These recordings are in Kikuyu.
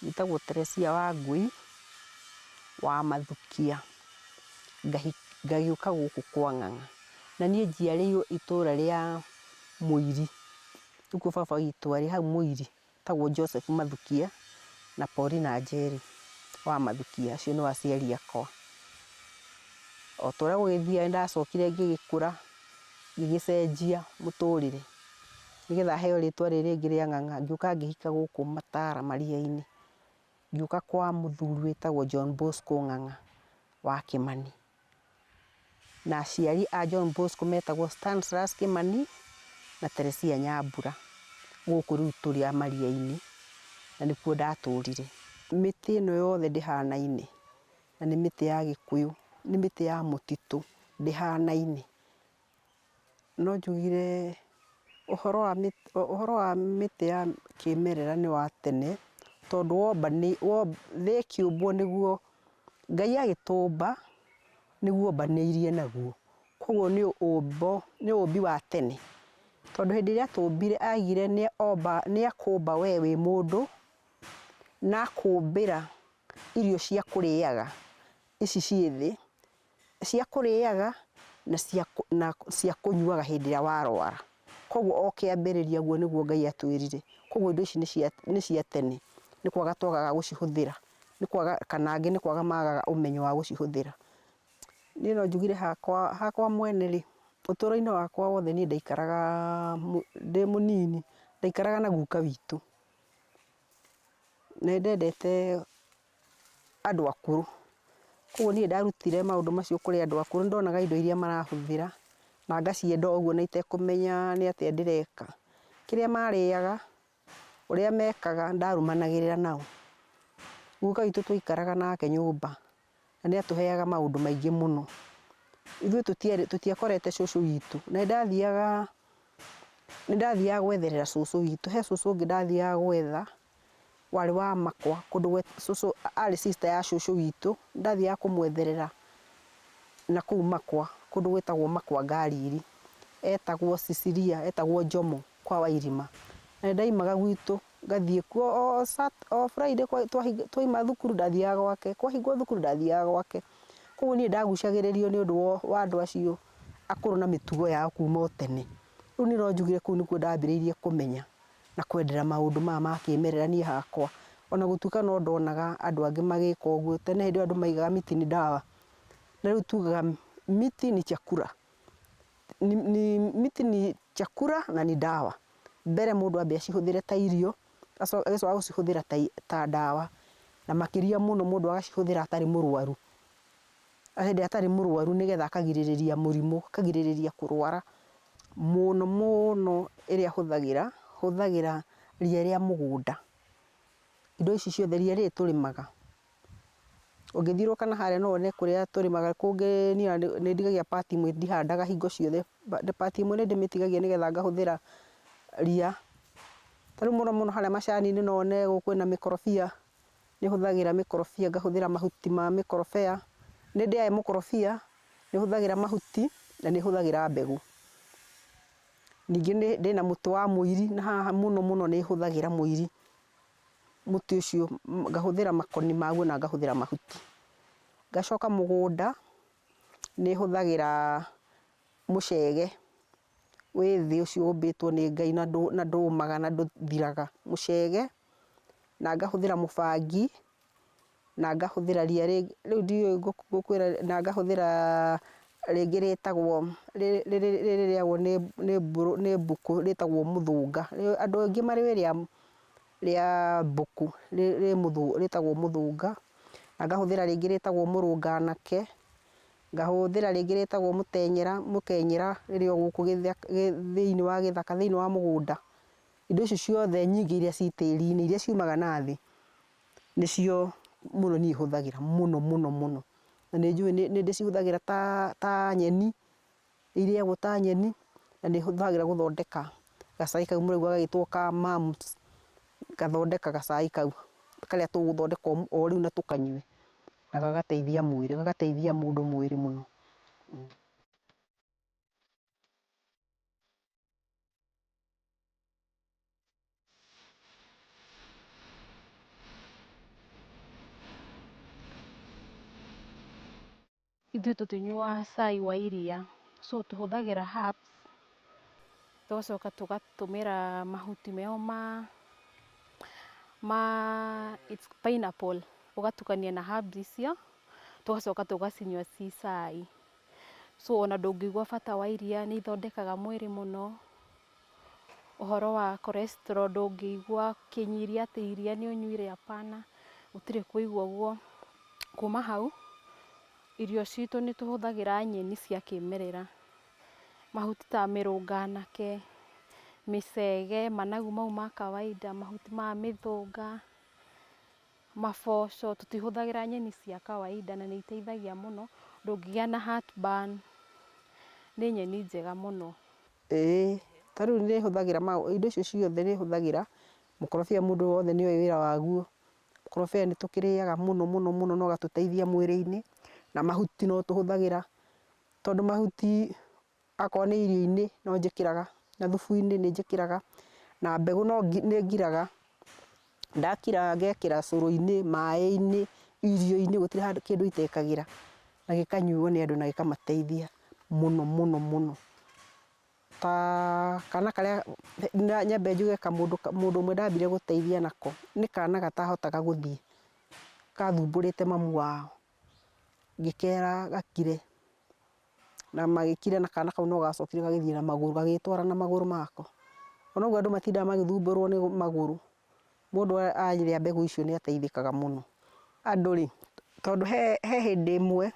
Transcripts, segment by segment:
Njĩtagwo Teresia Wangui wa Mathukia, ngagĩũka gũkũ kwa Ng'ang'a. Na niĩ njiarĩirwo itũra rĩa Mũiri, nĩkuo baba witũ arĩ hau Mũiri, etagwo Joseph Mathukia na Paulina Njeri wa Mathukia, acio nĩo aciari akwa. O ta ũrĩa gũgĩthiaga nĩ ndacokire ngĩgĩkũra, ngĩgĩcenjia mũtũrĩre, nĩgetha heo rĩtwa rĩrĩ rĩngĩ rĩa Ng'ang'a, ngĩũka ngĩhika gũkũ Matara maria-inĩ, ngĩũka kwa mũthuri wĩtagwo John Bosco Ng'ang'a wa Kĩmani. Na aciari a John Bosco metagwo Stanislas Kĩmani na Teresia Nyambura, gũkũ rĩu tũrĩ a maria-inĩ, na nĩkuo ndatũrire. Mĩtĩ ĩno yothe ndĩhanaine, na nĩ mĩtĩ ya gĩkũyũ, nĩ mĩtĩ ya mũtitũ, ndĩhanaine. No njugire ũhoro wa ũhoro wa mĩtĩ ya kĩmerera nĩ wa tene, tondũ thĩ ĩkĩũmbwo nĩguo, Ngai agĩtũmba nĩguo ombanĩirie naguo. Koguo nĩ ũmbo, nĩ ũmbi wa tene. Tondũ hĩndĩ ĩrĩa atũmbire aigire nĩ akũmba we wĩ mũndũ, na akũmbĩra irio cia kũrĩaga ici ciĩ thĩ, cia kũrĩaga na cia na cia kũnyuaga hĩndĩ ĩrĩa warwara. Koguo o kĩambĩrĩria ũguo nĩguo Ngai atwĩrire. Koguo indo ici nĩ cia tene, nĩ kwaga twagaga gũcihũthĩra, nĩ kwaga kana angĩ nĩ kwaga magaga ũmenyo wa gũcihũthĩra. Niĩ no njugire hakwa hakwa mwene rĩ, ũtũro-inĩ wakwa wothe niĩ ndaikaraga ndĩ mũnini, ndaikaraga na guka witũ. Na nĩ ndendete andũ akũrũ. Koguo niĩ ndarutire maũndũ macio kũrĩ andũ akũrũ, nĩ ndonaga indo iria marahũthĩra na ngacienda o ũguo na itekũmenya nĩ atĩa ndĩreka. Kĩrĩa marĩaga, ũrĩa mekaga, ndarũmanagĩrĩra nao. Guka witũ twaikaraga nake nyũmba na nĩ atũheaga maũndũ maingĩ mũno. Ithuĩ tũtiarĩ tũtiakorete cũcũ witũ, na nĩ ndathiaga nĩ ndathiaga gwetherera cũcũ witũ. He cũcũ ũngĩ ndathiaga gwetha warĩ wa makwa kũndũ cũcũ arĩ sister ya cũcũ witũ, ndathiaga kũmwetherera nakũu makwa kũndũ gwĩtagwo makwa Ngariri, etagwo Cecilia, etagwo Njomo kwa Wairima. Na nĩ ndaimaga gwitũ ngathiĩ kuo o Friday twaima thukuru ndathiaga gwake, kwahingwo thukuru ndathiaga gwake. Koguo niĩ ndagucagĩrĩrio nĩ ũndũ wa andũ acio akũrũ na mĩtugo yao kuma o tene. Rĩu niĩ no njugire kũu nĩkuo ndambĩrĩirie kũmenya na kwendera maũndũ maya ma kĩmerera niĩ hakwa. Ona gũtuĩka no ndonaga andũ angĩ magĩka ũguo, tene hĩndĩ ĩyo andũ maigaga miti ni dawa, na rĩu tugaga miti ni chakula, miti ni chakula na ni dawa. Mbere mũndũ ambe acihũthĩre ta irio, agĩcoka gũcihũthĩra ta ndawa, na makĩria mũno mũndũ agacihũthĩra atarĩ mũrwaru. Hĩndĩ ĩrĩa atarĩ mũrwaru nĩgetha akagirĩrĩria mũrimũ, akagirĩrĩria kũrwara. Mũno mũno ĩrĩa hũthagĩra, hũthagĩra ria rĩa mũgũnda. Indo ici ciothe ria rĩrĩ tũrĩmaga, ũngĩthiũrũrũka na harĩa no wone kũrĩa tũrĩmaga, kũngĩ niĩ nĩ ndigagia part ĩmwe ndihandaga hingo ciothe, part ĩmwe nĩ ndĩmĩtigagia nĩgetha ngahũthĩra ria. Ta rĩu mũno mũno harĩa macani-inĩ no wone kwĩna mĩkorobia. Nĩ hũthagĩra mĩkorobia, ngahũthĩra mahuti ma mĩkorobia. Nĩ ndĩaga mũkorobia, nĩ hũthagĩra mahuti na nĩ hũthagĩra mbegũ. Ningĩ ndĩna mũtĩ wa mũiri na haha mũno mũno nĩ hũthagĩra mũiri, mũtĩ ũcio ngahũthĩra makoni maguo na ngahũthĩra mahuti. Ngacoka mũgũnda nĩ hũthagĩra mũcege wĩ thĩ ũcio ũmbĩtwo nĩ Ngai na ndũmaga na ndũthiraga, mũcege. Na ngahũthĩra mũbangi, na ngahũthĩra ria rĩngĩ, rĩu ndiũĩ ngũkwĩra, na ngahũthĩra rĩngĩ rĩtagwo, rĩrĩ rĩrĩagwo nĩ mbũkũ rĩtagwo mũthũnga. Andũ aingĩ marĩũĩ rĩa mbũkũ, rĩtagwo mũthũnga. Na ngahũthĩra rĩngĩ rĩtagwo mũrũnganake, ngahũthĩra rĩngĩ rĩtagwo mũtenyera, mũkenyera rĩrĩ o gũkũ thĩiniĩ wa gĩthaka, thĩiniĩ wa mũgũnda. Indo icio ciothe nyingĩ iria ciĩ tĩri-inĩ, iria ciumaga na thĩ, nĩcio mũno niĩ hũthagĩra mũno mũno mũno. Na nĩ njũĩ nĩ ndĩcihũthagĩra ta nyeni, irĩagwo ta nyeni, na nĩ hũthagĩra gũthondeka gacai kau mũraigua gagĩtwo ka mumps, ngathondeka gacai kau, karĩa tũgũthondeka o rĩu na tũkanyue, na gagateithia mwĩrĩ, gagateithia mũndũ mwĩrĩ mũno. Ithuĩ tũtinyuaga cai wa iria, so tũhũthagĩra herbs, tũgacoka tũgatũmĩra mahuti meo ma ma it's pineapple, ũgatukania na herbs icio, tũgacoka tũgacinyua ci cai. So ona ndũngĩigua bata wa iria, nĩ ithondekaga mwĩrĩ mũno. Ũhoro wa cholesterol ndũngĩigua ũkĩnyiria atĩ iria nĩ ũnyuire hapana, gũtirĩ kũigua ũguo. Kuma hau, irio citũ nĩ tũhũthagĩra nyeni cia kĩmerera, mahuti ta mĩrũnganake, mĩcege, managu mau ma kawaida, mahuti ma mĩthũnga, maboco, tũtihũthagĩra nyeni cia kawaida na nĩ iteithagia mũno, ndũngĩgĩa na heart burn, nĩ nyeni njega mũno. Ĩĩ, ta rĩu nĩ hũthagĩra indo icio ciothe nĩ hũthagĩra, mũkorobia mũndũ wothe nĩ oĩ wĩra waguo, mũkorobia nĩ tũkĩrĩaga mũno mũno mũno na ũgatũteithia mwĩrĩ-inĩ, na mahuti no tũhũthagĩra, tondũ mahuti akorwo nĩ irio-inĩ no njĩkĩraga, na thubu-inĩ nĩ njĩkĩraga, na mbegũ no nĩ ngiraga, ndakira ngekĩra cũrũ-inĩ, maĩ-inĩ, irio-inĩ, gũtirĩ handũ kĩndũ itekagĩra, na gĩkanyuo nĩ andũ na gĩkamateithia mũno mũno mũno. Ta kana karĩa nyambe njuge kamũndũ mũndũ ũmwe ndambire gũteithia nako, nĩ kana gatahotaga gũthiĩ, kathumbũrĩte mamu wao, ngĩkera gakire, na magĩkira na kana kau no gacokire gagĩthiĩ na magũrũ, gagĩtwara na magũrũ mako. Ona ũguo andũ matindaga magĩthumbũrwo nĩ magũrũ, mũndũ arĩa mbegũ icio nĩ ateithĩkaga mũno. Andũ rĩ, tondũ he hĩndĩ ĩmwe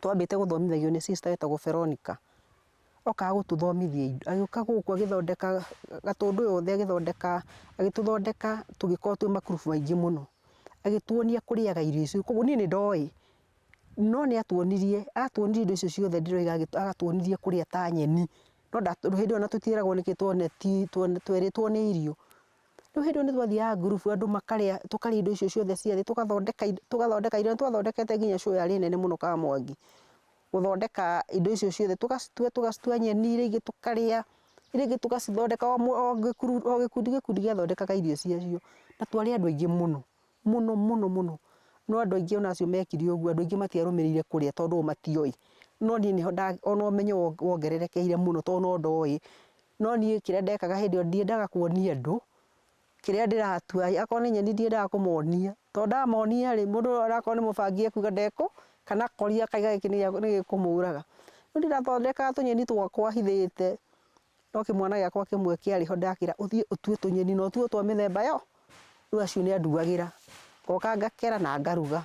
twambĩte gũthomithagio nĩ sister wetagwo Veronica, okaga gũtũthomithia indo, agĩũka gũkũ agĩthondeka Gatũndũ yothe agĩthondeka, agĩtũthondeka tũgĩkorwo twĩ makurubu maingĩ mũno, agĩtuonia kũrĩaga irio icio, koguo niĩ nĩ ndoĩ, no nĩ atuonirie, atuonirie indo icio ciothe ndĩroiga agatuonirie kũrĩa ta nyeni, no hĩndĩ ĩyo ona tũtieragwo nĩkĩ twerĩtwo nĩ irio. Rĩu hĩndĩ ĩyo nĩ twathiaga ngurubu andũ makarĩa, tũkarĩa indo icio ciothe cia thĩ, tũgathondeka tũgathondeka irio, nĩ twathondekete nginya show yarĩ nene mũno Kamwangi, gũthondeka indo icio ciothe, tũgacitua tũgacitua nyeni iria ingĩ tũkarĩa, iria ingĩ tũgacithondeka o o gĩkundi gĩkundi gĩathondekaga irio ciacio, na twarĩ andũ aingĩ mũno, mũno mũno mũno, no andũ aingĩ ona acio mekire ũguo, andũ aingĩ matiarũmĩrĩire kũrĩa tondũ o matioĩ, no niĩ nĩho ona ũmenyo wongererekeire mũno tondũ no ndoĩ. No niĩ kĩrĩa ndekaga hĩndĩ ĩyo ndiendaga kuonia andũ kĩrĩa ndĩratua, akorwo nĩ nyeni ndiendaga kũmonia, tondũ ndamonia rĩ, mũndũ onakorwo nĩ mũbangi ekuga ndekũ, kana akoria akauga gĩkĩ nĩ gĩkũmũraga. Rĩu niĩ ndathondekaga tũnyeni twakwa hithĩte, no kĩmwana gĩakwa kĩmwe kĩarĩ ho ndakĩra ũthiĩ ũtue tũnyeni na ũtue twa mĩthemba yothe, rĩu acio nĩ anduagĩra, ngoka ngakera na ngaruga.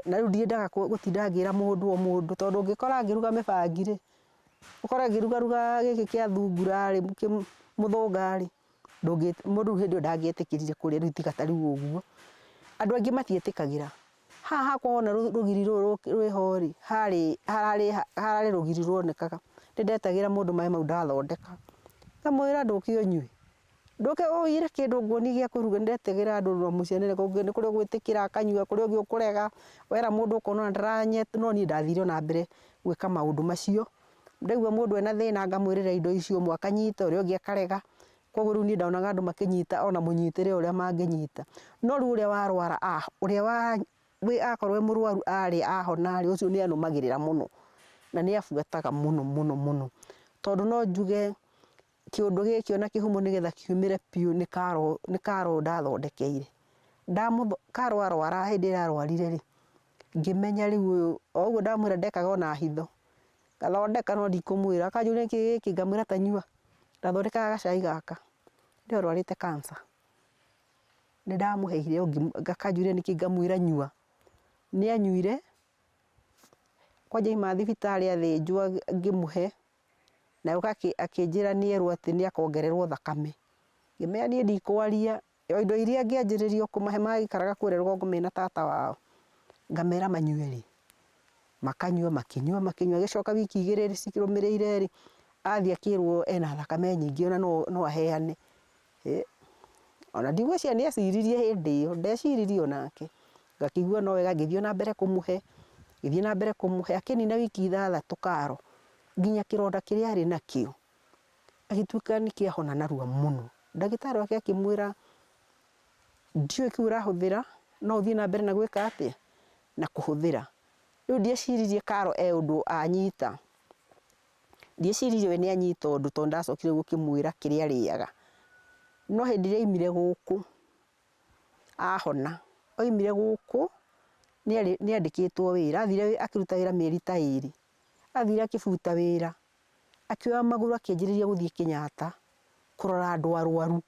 Na rĩu ndiendaga gũtinda ngĩra mũndũ o mũndũ, tondũ ũngĩkora ngĩruga mĩbangi rĩ, Ũkore ngĩrugaruga gĩkĩ kĩa thungura rĩ, mũthũnga rĩ, mũndũ rĩu hĩndĩ ĩyo ndangĩetĩkĩrire kũrĩa rĩu tiga ta rĩu ũguo. Andũ aingĩ matietĩkagĩra. Haha hakwa wona rũgiri rũrũ rwĩho rĩ, harĩ hararĩ hararĩ rũgiri ruonekaga. Nĩ ndetagĩra mũndũ maĩ mau ndathondeka, ngamwĩra ndũke ũnyue. Ndũke ũiyĩre kĩndũ nguonie gĩa kũruga, nĩ ndetagĩra andũ na mũcianĩre nĩ kũrĩ ũgwĩtĩkĩra akanyua, kũrĩ ũngĩ ũkũrega, wera mũndũ ũkona ona ndaranyua, no niĩ ndathire o na mbere gwĩka maũndũ macio. Ndaigua mũndũ ena thĩna ngamwĩrĩra indo icio, ũmwe akanyita ũrĩa ũngĩ akarega, koguo rĩu niĩ ndonaga andũ makĩnyita ona mũnyitĩre ũrĩa mangĩnyita. No rĩu ũrĩa warwara ũrĩa akorwo e mũrwaru arĩa ahona rĩ, ũcio nĩ anũmagĩrĩra mũno, na nĩ abuataga mũno mũno mũno. Tondũ no njuge Kĩũndũ gĩkĩ ona kĩhumo nĩgetha kiumĩre biũ nĩ Carol, nĩ Carol ndathondekeire. Carol arwara hĩndĩ ĩrĩa arwarire rĩ, ngĩmenya rĩu ũyũ, o ũguo ndamwĩra ndekaga ona hitho, ngathondeka no ndikũmwĩra, akanjũria nĩkĩ gĩkĩ, ngamwĩra ta nyua, ndathondekaga gacai gaka, hĩndĩ ĩyo arwarĩte cancer. Nĩ ndamũheire akanjũria nĩkĩ ngamwĩra nyua. Nĩ anyuire, kwanja auma thibitarĩ athĩnjwo ngĩmũhe. Na agĩũka akĩnjĩra nĩ erwo atĩ nĩ akongererwo thakame. Ngĩmera niĩ ndikwaria, o indo iria ngĩanjĩrĩria kũmahe maikaraga kũrĩa rũgongo mena tata wao, ngamera manyue rĩ, makanyua makĩnyua makĩnyua, agĩcoka wiki igĩrĩ cirũmĩrĩire rĩ, athiĩ akĩrwo ena thakame nyingĩ ona no aheane. Ona ndigwĩciria nĩ eciririe hĩndĩ ĩyo, ndeciririe onake, ngakĩigua no wega ngĩthiĩ ona mbere kũmũhe, ngĩthiĩ na mbere kũmũhe, akĩnina wiki ithathatũ karo, nginya kĩronda kĩrĩa arĩ nakĩo, agĩtuĩka nĩ kĩahona narua mũno. Ndagĩtarĩ wake akĩmwĩra, ndiũĩ kĩu ũrahũthĩra, no ũthiĩ na mbere na gwĩka atĩa, na kũhũthĩra. Rĩu ndieciririe Karo e ũndũ anyita, ndieciririe we nĩ anyita ũndũ tondũ ndacokire gũkĩmwĩra kĩrĩa arĩaga. No hĩndĩ ĩrĩa aimire gũkũ ahona, oimire gũkũ nĩ andĩkĩtwo wĩra, athire akĩruta wĩra mĩeri ta ĩrĩ, athire akĩbuta wĩra, akĩoya magũrũ akĩanjĩrĩria gũthiĩ Kenyatta kũrora andũ arwaru.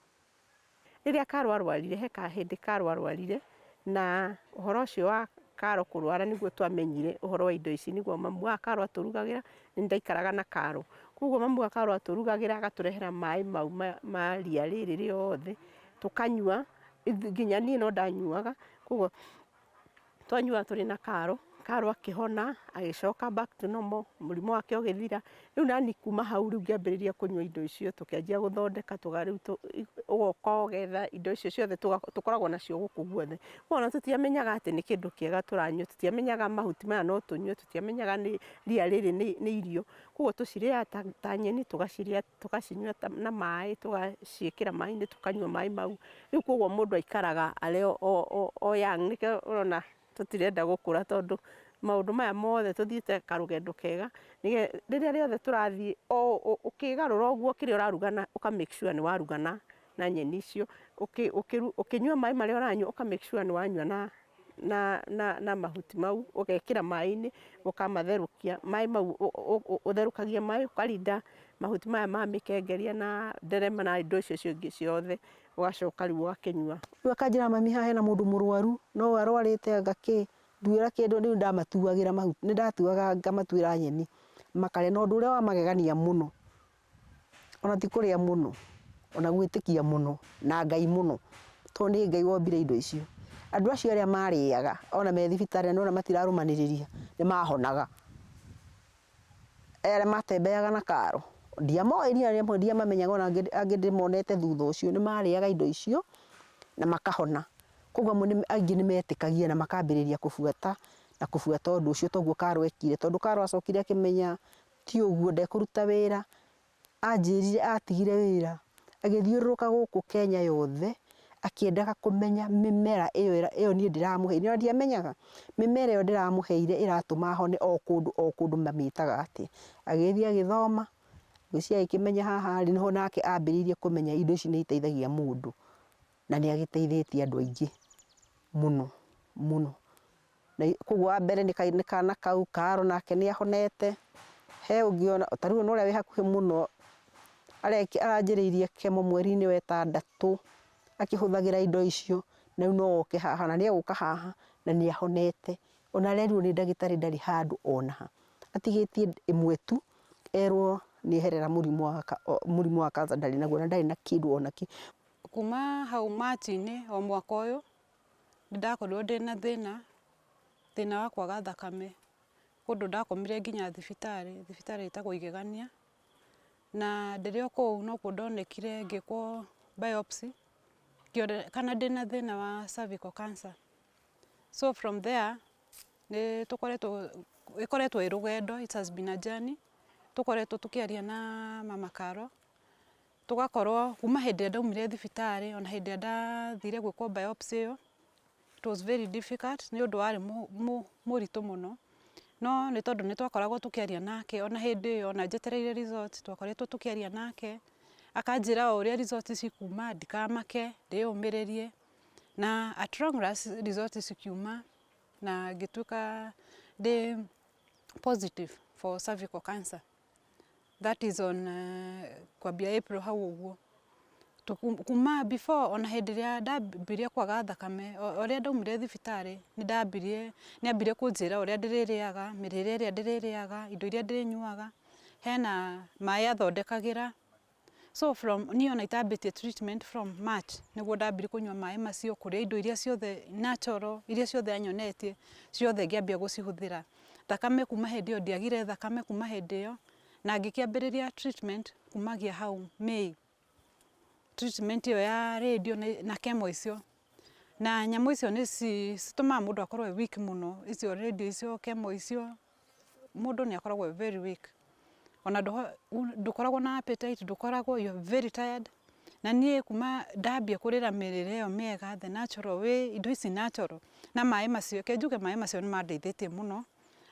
Rĩrĩa Karo arwarire, he kahĩndĩ Karo arwarire, na ũhoro ũcio wa Karo kũrwara nĩguo twamenyire ũhoro wa indo ici, nĩguo mamu wa Karo atũrugagĩra, nĩ ndaikaraga na Karo. Koguo mamu wa Karo atũrugagĩra agatũrehera maĩ mau ma ria rĩrĩ rĩothe, tũkanyua, nginya niĩ no ndanyuaga, koguo twanyuaga tũrĩ na Karo, Karo akĩhona, agĩcoka back to normal, mũrimũ wake ũgĩthira. Rĩu nani kuma hau rĩu ngĩambĩrĩria kũnyua indo icio, tũkĩanjia gũthondeka, rĩu ũgoka ũgetha indo icio ciothe tũkoragwo nacio gũkũ guothe. Koguo ona tũtiamenyaga atĩ nĩ kĩndũ kĩega tũranyua, tũtiamenyaga mahuti maya no tũnyue, tũtiamenyaga nĩ ria rĩrĩ nĩ irio. Koguo tũcirĩaga ta nyeni, tũgacirĩa tũgacinyua na maĩ, tũgaciĩkĩra maĩ-inĩ tũkanyua maĩ mau. Rĩu koguo mũndũ aikaraga arĩ o young, nĩkĩo ũrona tũtirenda gũkũra tondũ maũndũ maya mothe tũthiĩte karũgendo kega, rĩrĩa rĩothe tũrathiĩ ũkĩgarũra ũguo kĩrĩa ũraruga na ũka make sure nĩ waruga na nyeni icio, ũkĩnyua maĩ marĩa ũranyua ũka make sure nĩ wanyua na mahuti mau, ũgekĩra maĩ-inĩ ũkamatherũkia, maĩ mau ũtherũkagia maĩ ũkarinda mahuti maya ma mĩkengeria na nderema na indo icio ingĩ ciothe, ũgacoka rĩu ũgakĩnyua. Rĩu akanjĩra mami haha hena mũndũ mũrwaru no arwarĩte anga kĩ, nduĩra kĩndũ, rĩu ndamatuagĩra mahuti, nĩ ndatuaga ngamatuĩra nyeni makarĩa. Na ũndũ ũrĩa wa magegania mũno, ona ti kũrĩa mũno, ona gwĩtĩkia mũno na Ngai mũno, tondũ nĩ Ngai wombire indo icio. Andũ acio arĩa marĩaga ona me thibitarĩ na nĩwona matirarũmanĩrĩria, nĩ mahonaga. Arĩa matembeaga na Karo, ndiamoĩ niĩ arĩa amwe ndiamamenyaga ona angĩ ndĩmonete thutha ũcio, nĩ marĩaga indo icio na makahona. Koguo amwe aingĩ nĩ metĩkagia na makambĩrĩria kũbuata na kũbuata ũndũ ũcio toguo Karo ekire. Tondũ Karo acokire akĩmenya ti ũguo ndekũruta wĩra, anjĩrire atigire wĩra agĩthiũrũrũka gũkũ Kenya yothe akĩendaga kũmenya mĩmera ĩyo niĩ ndĩramũheire, na ndiamenyaga mĩmera ĩyo ndĩramũheire ĩratũma ahone o kũndũ o kũndũ mamĩtaga atĩa. Agĩthiĩ agĩthoma, ngwĩciria agĩkĩmenya haha rĩ, nĩho nake ambĩrĩirie kũmenya indo ici nĩ iteithagia mũndũ, na nĩ agĩteithĩtie andũ aingĩ mũno mũno. Na koguo wa mbere nĩ kana kau, Karo nake nĩ ahonete, he ũngĩ ona ta rĩu ona ũrĩa wĩ hakuhĩ mũno aranjĩrĩirie chemo mweri-inĩ wa ĩtandatũ akĩhũthagĩra indo icio, na rĩu no oke haha na nĩ egũka haha na nĩ ahonete. Ona arerirwo nĩ ndagĩtarĩ ndarĩ handũ ona ha, atigĩtie ĩmwe tu erwo nĩ eherera mũrimũ wa cancer ndarĩ naguo na ndarĩ na kĩndũ ona kĩ. Kuma hau March-inĩ o mwaka ũyũ, nĩ ndakorirwo ndĩna thĩna wa kwaga thakame. Kũndũ ndakomire nginya thibitarĩ, thibitarĩ ĩtagwo Igegania, na ndĩrĩ o kũu nokuo ndonekire ngĩkwo biopsy, ngĩonekana ndĩna thĩna wa cervical cancer. So from there, nĩ tũkoretwo, ĩkoretwo ĩ rũgendo, it has been a journey, tũkoretwo tũkĩaria na mama Karo, tũgakorwo kuma hĩndĩ ĩrĩa ndaumire thibitarĩ ona hĩndĩ ĩrĩa ndathire gwĩkwo biopsy ĩyo, it was very difficult nĩ ũndũ warĩ mũritũ mũno, no nĩ tondũ nĩ twakoragwo tũkĩaria nake ona hĩndĩ ĩyo ona njetereire results, twakoretwo tũkĩaria nake, akanjĩra o ũrĩa results cikuma ndikamake, ndĩyũmĩrĩrie, na at long last results cikiuma na ngĩtuĩka ndĩ positive for cervical cancer. That is on kwambia April hau ũguo. Kuma before ona hĩndĩ ĩrĩa ndambirie kwaga thakame, o ũrĩa ndaumire thibitarĩ, nĩ ndambirie, nĩ ambire kũnjĩra ũrĩa ndĩrĩrĩaga, mĩrĩre ĩrĩa ndĩrĩrĩaga, indo iria ndĩrĩnyuaga, hena maĩ athondekagĩra. So from niĩ ona itambĩtie treatment from March, nĩguo ndambirie kũnyua maĩ macio, kũrĩa indo iria ciothe natural, iria ciothe anyonetie, ciothe ngĩambia gũcihũthĩra. Thakame kuma hĩndĩ ĩyo ndiagire thakame kuma hĩndĩ ĩyo, na ngĩkĩambĩrĩria treatment kumagia hau May. Treatment ĩyo ya radio na chemo icio. Na nyamũ icio nĩ citũmaga mũndũ akorwo e weak mũno, icio radio icio, chemo icio, mũndũ nĩ akoragwo e very weak. Ona ndũkoragwo na appetite, ndũkoragwo, you are very tired. Na niĩ kuma ndambia kũrĩra mĩrĩre ĩyo mĩega, the natural way, indo ici natural, na maĩ macio, reke njuge maĩ macio nĩ mandeithĩtie mũno.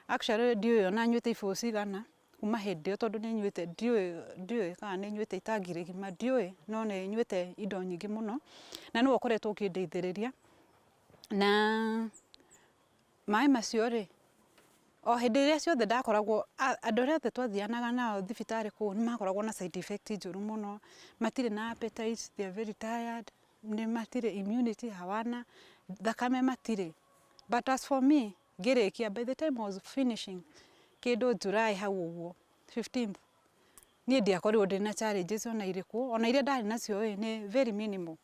Actually ndiũĩ ona nyuĩte ibũyũ cigana kuma hĩndĩ ĩyo tondũ nĩ nyuĩte ndiũĩ ndiũĩ kana nĩ nyuĩte itangi rĩgima ndiũĩ no nĩ nyuĩte indo nyingĩ mũno na nĩwe ũkoretwo ũkĩndeithĩrĩria. Na maĩ macio rĩ, o hĩndĩ ĩrĩa ciothe ndakoragwo, andũ arĩa othe twathianaga nao thibitarĩ kũu nĩ makoragwo na side effect njũru mũno, matirĩ na appetite, they are very tired, nĩ matirĩ immunity hawana, thakame matirĩ. But as for me, ngĩrĩkia, by the time I was finishing kĩndũ July hau ũguo, 15th, niĩ ndiakorirwo ndĩna challenges ona irĩkũ, ona iria ndarĩ nacio ĩ, nĩ very minimal,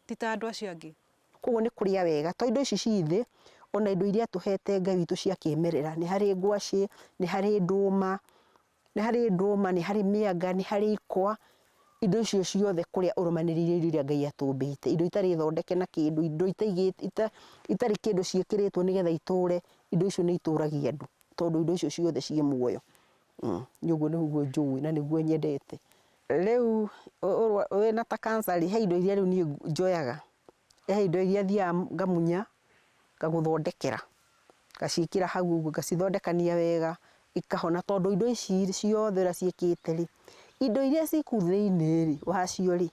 ti ta andũ acio angĩ. Koguo nĩ kũrĩa wega, to indo ici ci thĩ, ona indo iria atũhete Ngai witũ cia kĩmerera, nĩ harĩ ngwacĩ, nĩ harĩ ndũma, nĩ harĩ ndũma, nĩ harĩ mĩanga, nĩ harĩ ikwa, indo icio ciothe kũrĩa ũrũmanĩrĩire irio iria Ngai atũmbĩte, indo itarĩ thondeke na kĩndũ, indo itarĩ kĩndũ ciĩkĩrĩtwo nĩgetha itũre, indo icio nĩ itũragia andũ, tondũ indo icio ciothe ciĩ muoyo. Niĩ ũguo nĩguo njũĩ na nĩguo nyendete. Rĩu wĩna ta cancer rĩ, he indo iria rĩu niĩ njoyaga, he indo iria thiaga ngamunya, ngagũthondekera, ngaciĩkĩra hau ũguo, ngacithondekania wega, ikahona tondũ indo ici ciothe ũrĩa ciĩkĩte rĩ, indo iria ciĩ kũu thĩiniĩ rĩ, wacio rĩ,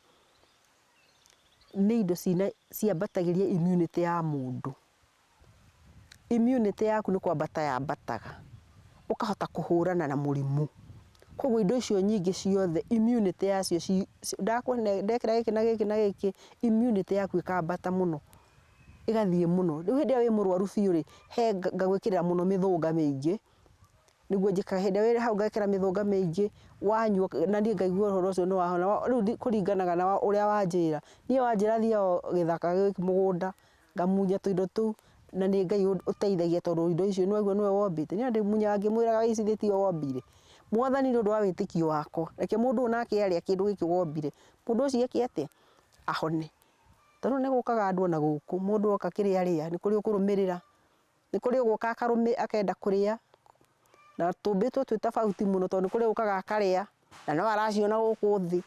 nĩ indo ciambatagĩria immunity ya mũndũ. Immunity yaku nĩ kwambata yambataga, ũkahota kũhũrana na mũrimũ. Koguo indo icio nyingĩ ciothe immunity yacio ndekĩra gĩkĩ na gĩkĩ na gĩkĩ, immunity yaku ĩkambata mũno, ĩgathiĩ mũno. Rĩu hĩndĩ ĩrĩa wĩ mũrwaru biũ rĩ, he ngagwĩkĩrĩra mũno mĩthũnga mĩingĩ, nĩguo njĩkaga hĩndĩ ĩrĩa wĩ hau ngekĩra mĩthũnga mĩingĩ, wanyua na niĩ ngaigua ũhoro ũcio nĩ wahona. Rĩu kũringanaga na ũrĩa wanjĩra. Niĩ wanjĩra thiaga o gĩthaka gĩkĩ mũgũnda, ngamunya tũindo tũu na nĩ Ngai ũteithagia tondũ indo icio nĩ waigua nĩwe wombĩte. Niĩ ona ndĩmunyaga ngĩmwĩraga ici tiwe wombire. Mwathani nĩ ũndũ wa wĩtĩkio wakwa, reke mũndũ ũyũ nake arĩa kĩndũ gĩkĩ wombire, mũndũ ũcio eke atĩa? Ahone. Tondũ nĩ gũkaga andũ ona gũkũ, mũndũ oka kĩrĩa arĩa, nĩ kũrĩ ũkũrũmĩrĩra, nĩ kũrĩ ũgũka akenda kũrĩa, na tũmbĩtwo twĩ tofauti mũno tondũ nĩ kũrĩ ũkaga akarĩa, na no araciona gũkũ thĩ,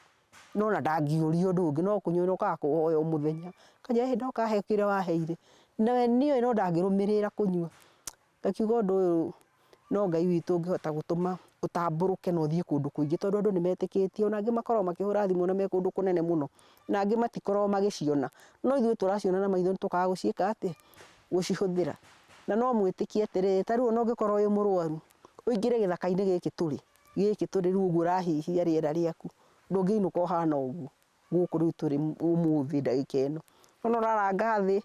no ona ndangĩũria ũndũ ũngĩ, no kũnyua okaga kũhoya o mũthenya. Akanjĩra ĩ ndoka he kĩrĩa waheire, nawe nĩoĩ no ndangĩrũmĩrĩra kũnyua. Ngakiuga ũndũ ũyũ no Ngai witũ ũngĩhota gũtũma ũtambũrũke na ũthiĩ kũndũ kũingĩ tondũ andũ nĩ metĩkĩtie, ona angĩ makoragwo makĩhũra thimũ na me kũndũ kũnene mũno, na angĩ matikoragwo magĩciona. No ithuĩ tũraciona na maitho tũkaga gũciĩka atĩa? Gũcihũthĩra. Na no mwĩtĩkie atĩrĩrĩ, ta rĩu ona ũngĩkorwo wĩ mũrwaru, ũingĩre gĩthaka-inĩ gĩkĩ tũrĩ, gĩkĩ tũrĩ rĩu ũguo ũrahihia rĩera rĩaku, ndũngĩinũka ũhana ũguo, gũkũ rĩu tũrĩ ũmũthĩ ndagĩka ĩno. Nĩ wona ũraranga thĩ,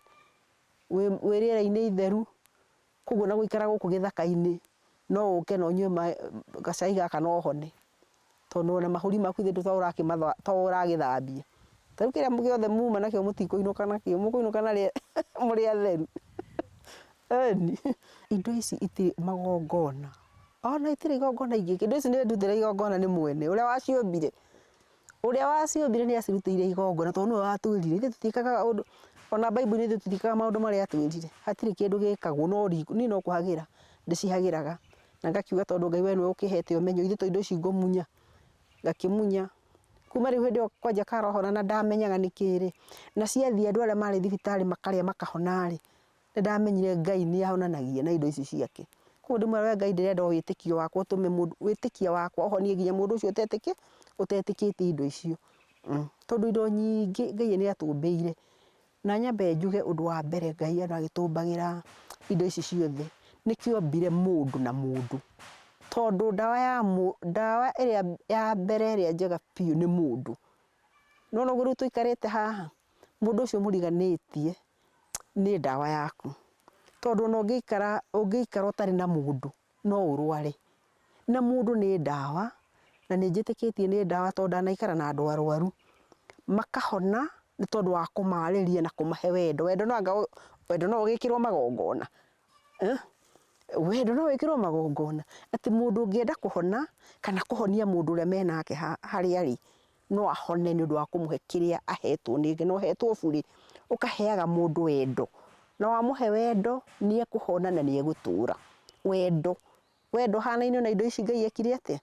wĩ rĩera-inĩ itheru, koguo ona gũikara gũkũ gĩthaka-inĩ, no ũke na ũnyue gacai gaka na ũhone. Tondũ ona mahũri maku githĩ to ũragĩthambia. Ta rĩu kĩrĩa gĩothe muma nakĩo mũtikũinũka nakĩo, mũkũinũka mũrĩ atheru. Ĩni. Indo ici itirĩ magongona, ona itirĩ igongona ingĩka, indo ici nĩ ndutĩre igongona nĩ mwene ũrĩa waciũmbire. Ũrĩa waciũmbire nĩ acirutĩire igongona tondũ nĩwe watwĩrire. Ithuĩ tũtiĩkaga ũndũ, ona Bible-inĩ ithuĩ tũtiĩkaga maũndũ marĩa atwĩrire. Hatirĩ kĩndũ gĩkagwo no niĩ no kũhagĩra ndĩcihagĩraga. Na ngakiuga tondũ Ngai we nĩwe ũkĩhete ũmenyo, ithuĩ to indo ici ngũmunya, ngakĩmunya. Kuma rĩu hĩndĩ ĩyo kwanja karohona na ndamenyaga nĩkĩ rĩ, na ciathiĩ andũ arĩa marĩ thibitarĩ makarĩa makahona rĩ, nĩ ndamenyire Ngai nĩ ahonanagia na indo ici ciake. Koguo ndĩmwĩra we Ngai ndĩrenda o wĩtĩkio wakwa ũtũme mũndũ, wĩtĩkio wakwa ũhonie nginya mũndũ ũcio ũtetĩkĩtie indo icio. Tondũ indo nyingĩ Ngai nĩ atũmbĩire. Na nyambe njuge ũndũ wa mbere Ngai ona agĩtũmbagĩra indo ici ciothe, nĩkĩo ombire mũndũ na mũndũ. Tondũ ndawa ya ndawa ĩrĩa ya mbere ĩrĩa njega biũ nĩ mũndũ. Nĩ wona ũguo rĩu tũikarĩte haha, mũndũ ũcio mũriganĩtie nĩ ndawa yaku. Tondũ ona ũngĩikara ũngĩikara ũtarĩ na mũndũ, no ũrware. Na mũndũ nĩ ndawa, na nĩ njĩtĩkĩtie nĩ ndawa tondũ ndanaikara na andũ arwaru, makahona nĩ tondũ wa kũmarĩria na kũmahe wendo. Wendo no anga wendo no ũgĩkĩrwo magongona? Wendo no wĩkĩrwo magongona? Atĩ mũndũ ũngĩenda kũhona, kana kũhonia mũndũ ũrĩa menake harĩa arĩ, no ahone nĩ ũndũ wa kũmũhe kĩrĩa ahetwo nĩ Ngai. Na ũhetwo burĩ, ũkaheaga mũndũ wendo. Na wamũhe wendo, nĩ ekũhona na nĩ egũtũra. Wendo. Wendo ũhanaine na indo ici Ngai ekire atĩa?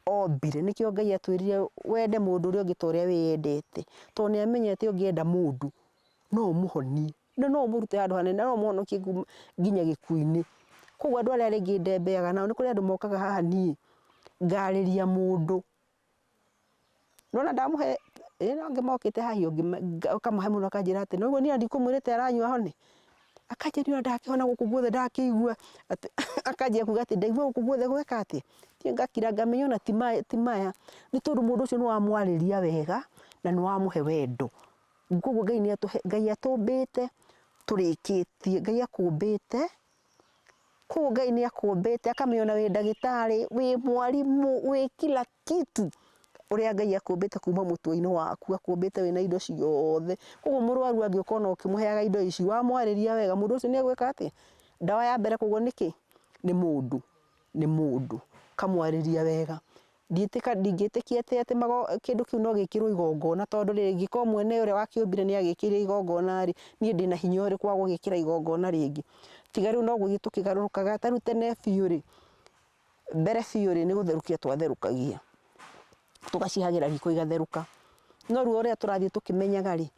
Ombire. Nĩkĩo Ngai atwĩrire wende mũndũ ũrĩa ũngĩ ta ũrĩa wĩyendete. Tondũ nĩ amenyete ũngĩenda mũndũ, no ũmũhonie. Na no ũmũrute handũ hanene, na no ũmũhonokie nginya gĩkuũ-inĩ. Koguo andũ arĩa rĩngĩ ndembeaga nao, nĩ kũrĩ andũ mokaga haha niĩ ngarĩria mũndũ. Nĩwona ndamũhe, ĩĩ no angĩ mokĩte haha ũkamũhe mũndũ akanjĩra atĩ nĩũguo niĩ ndikũmwĩrĩte aranyua ahone. Akanjĩra niĩ ona ndakĩhona gũkũ guothe ndakĩigua atĩ akanjia kuga atĩ ndaigua gũkũ guothe gweka atĩa. Niĩ ngakira ngamenya ona ti maya, nĩ tondũ mũndũ ũcio nĩ wamwarĩria wega na nĩ wamũhe wendo. Koguo Ngai nĩ atũhe, Ngai atũmbĩte tũrĩkĩtie, Ngai akũmbĩte, koguo Ngai nĩ akũmbĩte akamenya ona wĩ ndagĩtarĩ, wĩ mwarimũ, wĩ kila kitu. Ũrĩa Ngai akũmbĩte kuma mũtwe-inĩ waku, akũmbĩte wĩna indo ciothe. Koguo mũrwaru angĩũka ona ũkĩmũheaga indo ici, wamwarĩria wega, mũndũ ũcio nĩ egwĩka atĩa? Ndawa ya mbere koguo nĩ kĩ? Nĩ mũndũ, nĩ mũndũ. Ũkamwarĩria wega. Ndingĩtĩkia atĩ atĩ kĩndũ kĩu no gĩkĩrwo igongona tondũ rĩrĩ, ingĩkorwo mwene ũrĩa wakĩũmbire nĩ agĩkĩrire igongona rĩ, niĩ ndĩna hinya ũrĩkũ wa gũgĩkĩra igongona rĩngĩ? Tiga rĩu no gũthiĩ tũkĩgarũrũkaga, ta rĩu tene biũ rĩ, mbere biũ rĩ, nĩ gũtherũkia twatherũkagia, tũgacihagĩra riko igatherũka. No rĩu o ũrĩa tũrathiĩ tũkĩmenyaga rĩ,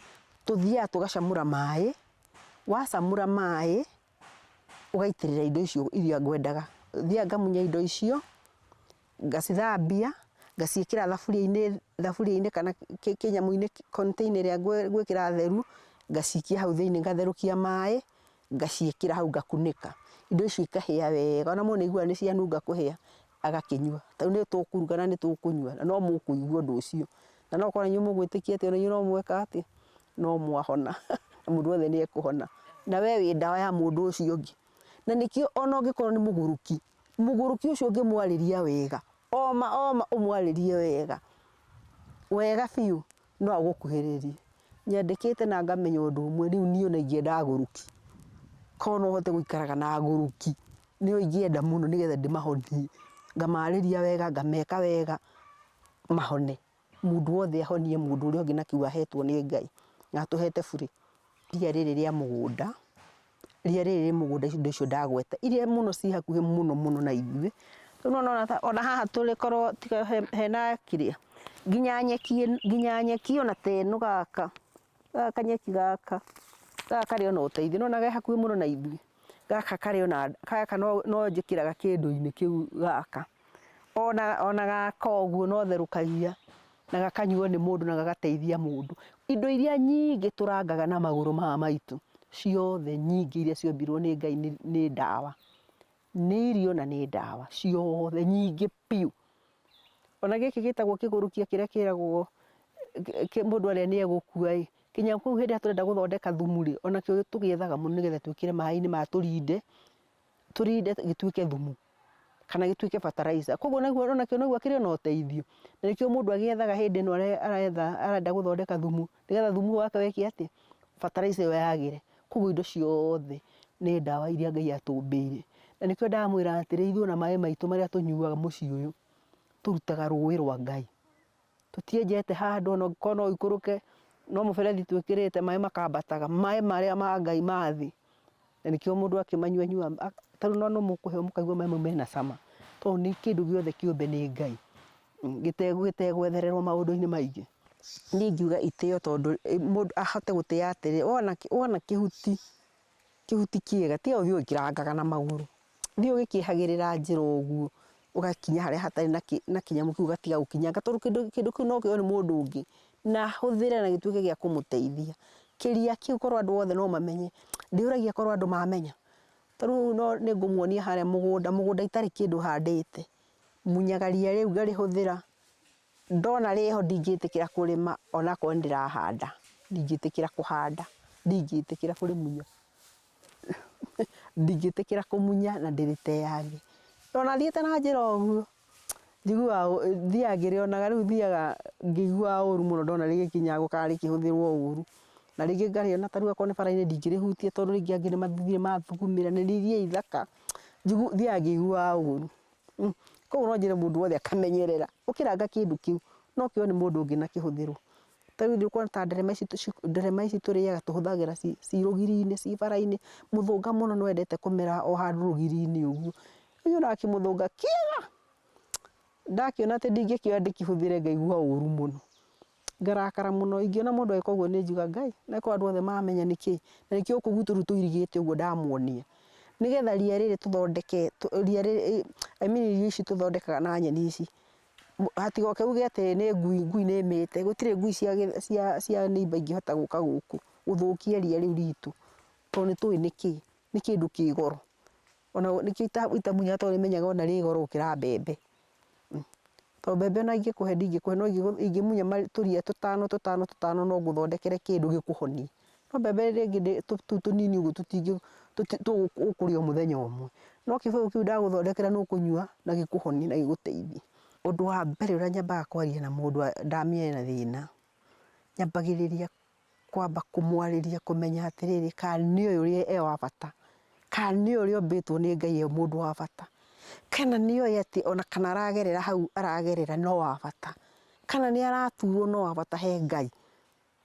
tũthiaga tũgacamũra maĩ, wacamũra maĩ, ũgaitĩrĩra indo icio iria ngwendaga. Thiaga ngamunya indo icio, ngacithambia, ngaciĩkĩra thaburia-inĩ, thaburia-inĩ kana kĩnyamũ-inĩ container ĩrĩa ngwĩkĩra theru, ngacikia hau thĩiniĩ ngatherũkia maĩ, ngaciĩkĩra hau ngakunĩka. Indo icio ikahĩa wega, ona mũndũ nĩ aiguaga nĩ cianunga kũhĩa, agakĩnyua. Ta rĩu nĩ tũkũruga na nĩ tũkũnyua, na no mũkũigua ũndũ ũcio. Na no okorwo na inyuĩ mũgwĩtĩkia atĩ ona inyuĩ no mweka atĩa, no mwahona, na mũndũ wothe nĩ ekũhona. Na we wĩ ndawa ya mũndũ ũcio ũngĩ. Na nĩkĩo ona ũngĩkorwo nĩ mũgũrũki, mũgũrũki ũcio ũngĩmwarĩria wega, oma oma ũmwarĩrie wega, wega biũ, no agũkuhĩrĩrie. Nyandĩkĩte na ngamenya ũndũ ũmwe, rĩu niĩ ona ingĩenda agũrũki, korwo no hote gũikaraga na agũrũki, nĩo ingĩenda mũno nĩgetha ndĩmahonie. Ngamarĩria wega, ngameka wega, mahone. Mũndũ wothe ahonie mũndũ ũrĩa ũngĩ na kĩu ahetwo nĩ Ngai, na atũhete burĩ. Ria rĩrĩ rĩa mũgũnda, ria rĩrĩ rĩ mũgũnda indo icio ndagweta, iria mũno ci hakuhĩ mũno mũno na ithuĩ. Rĩu nĩwona ona haha tũrĩ korwo tiga hena kĩrĩa, nginya nyeki, nginya nyeki ona ta ĩno gaka, gaka kanyeki gaka, gaka karĩ ona ũteithio, nĩwona ge hakuhĩ mũno na ithuĩ. Gaka karĩ ona, gaka no njĩkĩraga kĩndũ-inĩ kĩu gaka. Ona gaka ũguo no therũkagia na gakanyuo nĩ mũndũ na gagateithia mũndũ. Indo iria nyingĩ tũrangaga na magũrũ maya maitũ, ciothe nyingĩ iria ciombirwo nĩ Ngai nĩ ndawa. Nĩ irio na nĩ ndawa, ciothe nyingĩ biũ. Ona gĩkĩ gĩtagwo kĩgũrũkia kĩrĩa kĩragwo mũndũ arĩa nĩ egũkua ĩ, kinya kũu hĩndĩ ĩrĩa tũrenda gũthondeka thumu rĩ, onakĩo tũgĩethaga mũno nĩgetha twĩkĩre maĩ-inĩ maya tũrinde, tũrinde gĩtuĩke thumu kana gĩtuĩke fertilizer. Koguo naguo onakĩo noguo kĩrĩ ona ũteithio. Na nĩkĩo mũndũ agĩethaga hĩndĩ ĩno aretha arenda gũthondeka thumu, nĩgetha thumu wake wĩke atĩa? Fertilizer ĩyo yagĩre. Koguo indo ciothe nĩ ndawa iria Ngai atũmbĩire. Na nĩkĩo ndamwĩra atĩrĩ, ithuĩ ona maĩ maitũ marĩa tũnyuaga mũciĩ ũyũ, tũrutaga rũĩ rwa Ngai. Tũtienjete handũ ona ũngĩkorwo no ũikũrũke, no mũberethi twĩkĩrĩte maĩ makambataga, maĩ marĩa ma Ngai ma thĩ. Na nĩkĩo mũndũ akĩmanyua anyuaga, ta rĩu no mũkũheo mũkaigua maĩ mau mena cama, tondũ nĩ kĩndũ gĩothe kĩũmbe nĩ Ngai, gĩtegwethererwo maũndũ-inĩ maingĩ. Niĩ ingiuga itĩo tondũ mũndũ ahote gũtĩa atĩrĩ, wona kĩhuti, kĩhuti kĩega, tiga ũthiĩ ũgĩkĩrangaga na magũrũ, thiĩ ũgĩkĩehagĩrĩra njĩra ũguo, ũgakinya harĩa hatarĩ na kĩnyamũ kĩu ũgatiga gũkinyanga, tondũ kĩndũ kĩu no kĩoywo nĩ mũndũ ũngĩ, na ahũthĩre na gĩtuĩke gĩa kũmũteithia. Kĩria kĩu korwo andũ othe no mamenye, ndĩũragia korwo andũ mamenya. Ta rĩu no nĩ ngũmuonia harĩa mũgũnda, mũgũnda itarĩ kĩndũ handĩte, munyaga ria rĩu ngarĩhũthĩra, ndona rĩho ndingĩtĩkĩra kũrĩma onakorwo nĩ ndĩrahanda, ndingĩtĩkĩra kũhanda, ndingĩtĩkĩra kũrĩmunya. Ndingĩtĩkĩra kũmunya na ndĩrĩteange. Ona thiĩte na njĩra ũguo, njiguaga thiaga ngĩrĩonaga, rĩu thiaga ngĩiguaga ũru mũno ndona rĩgĩkinyangwo kana rĩkĩhũthĩrwo ũru. Na rĩngĩ ngarĩona ta rĩu akorwo nĩ bara-inĩ ndingĩrĩhutia tondũ rĩngĩ angĩ nĩ mathire mathugumĩra, na nĩ iria ithaka, thiaga ngĩiguaga ũru. Koguo no njĩre mũndũ wothe akamenyerera, ũkĩranga kĩndũ kĩu, no kĩoywo nĩ mũndũ ũngĩ na kĩhũthĩrwo. Ta rĩu nĩ ũkuona ta nderema ici, nderema ici tũrĩaga tũhũthagĩra ci rũgiri-inĩ, ci bara-inĩ, mũthũnga mũno nĩ wendete kũmera o handũ rũgiri-inĩ ũguo. Rĩu nyonaga kĩmũthũnga kĩega, ndakĩona atĩ ndingĩkĩoya ndĩkĩhũthĩre ngaigua ũru mũno. Ngarakara mũno, ingĩona mũndũ agĩka ũguo nĩ njugaga Ngai, na korwo andũ othe mamenya nĩkĩ, na nĩkĩo gũkũ gwitũ rĩu tũirigĩte ũguo ndamuonia. Nĩgetha ria rĩrĩ tũthondeke, ria rĩrĩ, I mean irio ici tũthondekaga na nyeni ici, hatigoke uge atĩ nĩ ngui, ngui nĩ ĩmĩte, gũtirĩ ngui cia cia cia neighbour ingĩhota gũka gũkũ gũthũkia ria rĩu ritũ, tondũ nĩ tũĩ nĩkĩ, nĩ kĩndũ kĩ goro. Ona nĩkĩo itamunyaga tondũ nĩ menyaga ona rĩ goro gũkĩra mbembe. Tondũ mbembe ona ingĩkũhe ndingĩkũhe no ingĩmunya tũria tũtano tũtano tũtano no ngũthondekere kĩndũ gĩkũhonie. No mbembe rĩngĩ tũu tũnini ũguo tũkũrĩa o mũthenya ũmwe. No kĩbũyũ kĩu ndagũthondekera nĩ ũkũnyua na gĩkũhonie na gĩgũteithie. Ũndũ wa mbere ũrĩa nyambaga kwaria na mũndũ ndamenya ena thĩna, nyambagĩrĩria kwamba kũmwarĩria kũmenya atĩrĩrĩ, kana nĩoĩ ũrĩa e wa bata, kana nĩoĩ ũrĩa ombĩtwo nĩ Ngai e mũndũ wa bata, kana nĩoĩ atĩ ona kana aragerera hau aragerera no wa bata, kana nĩ araturwo no wa bata he Ngai,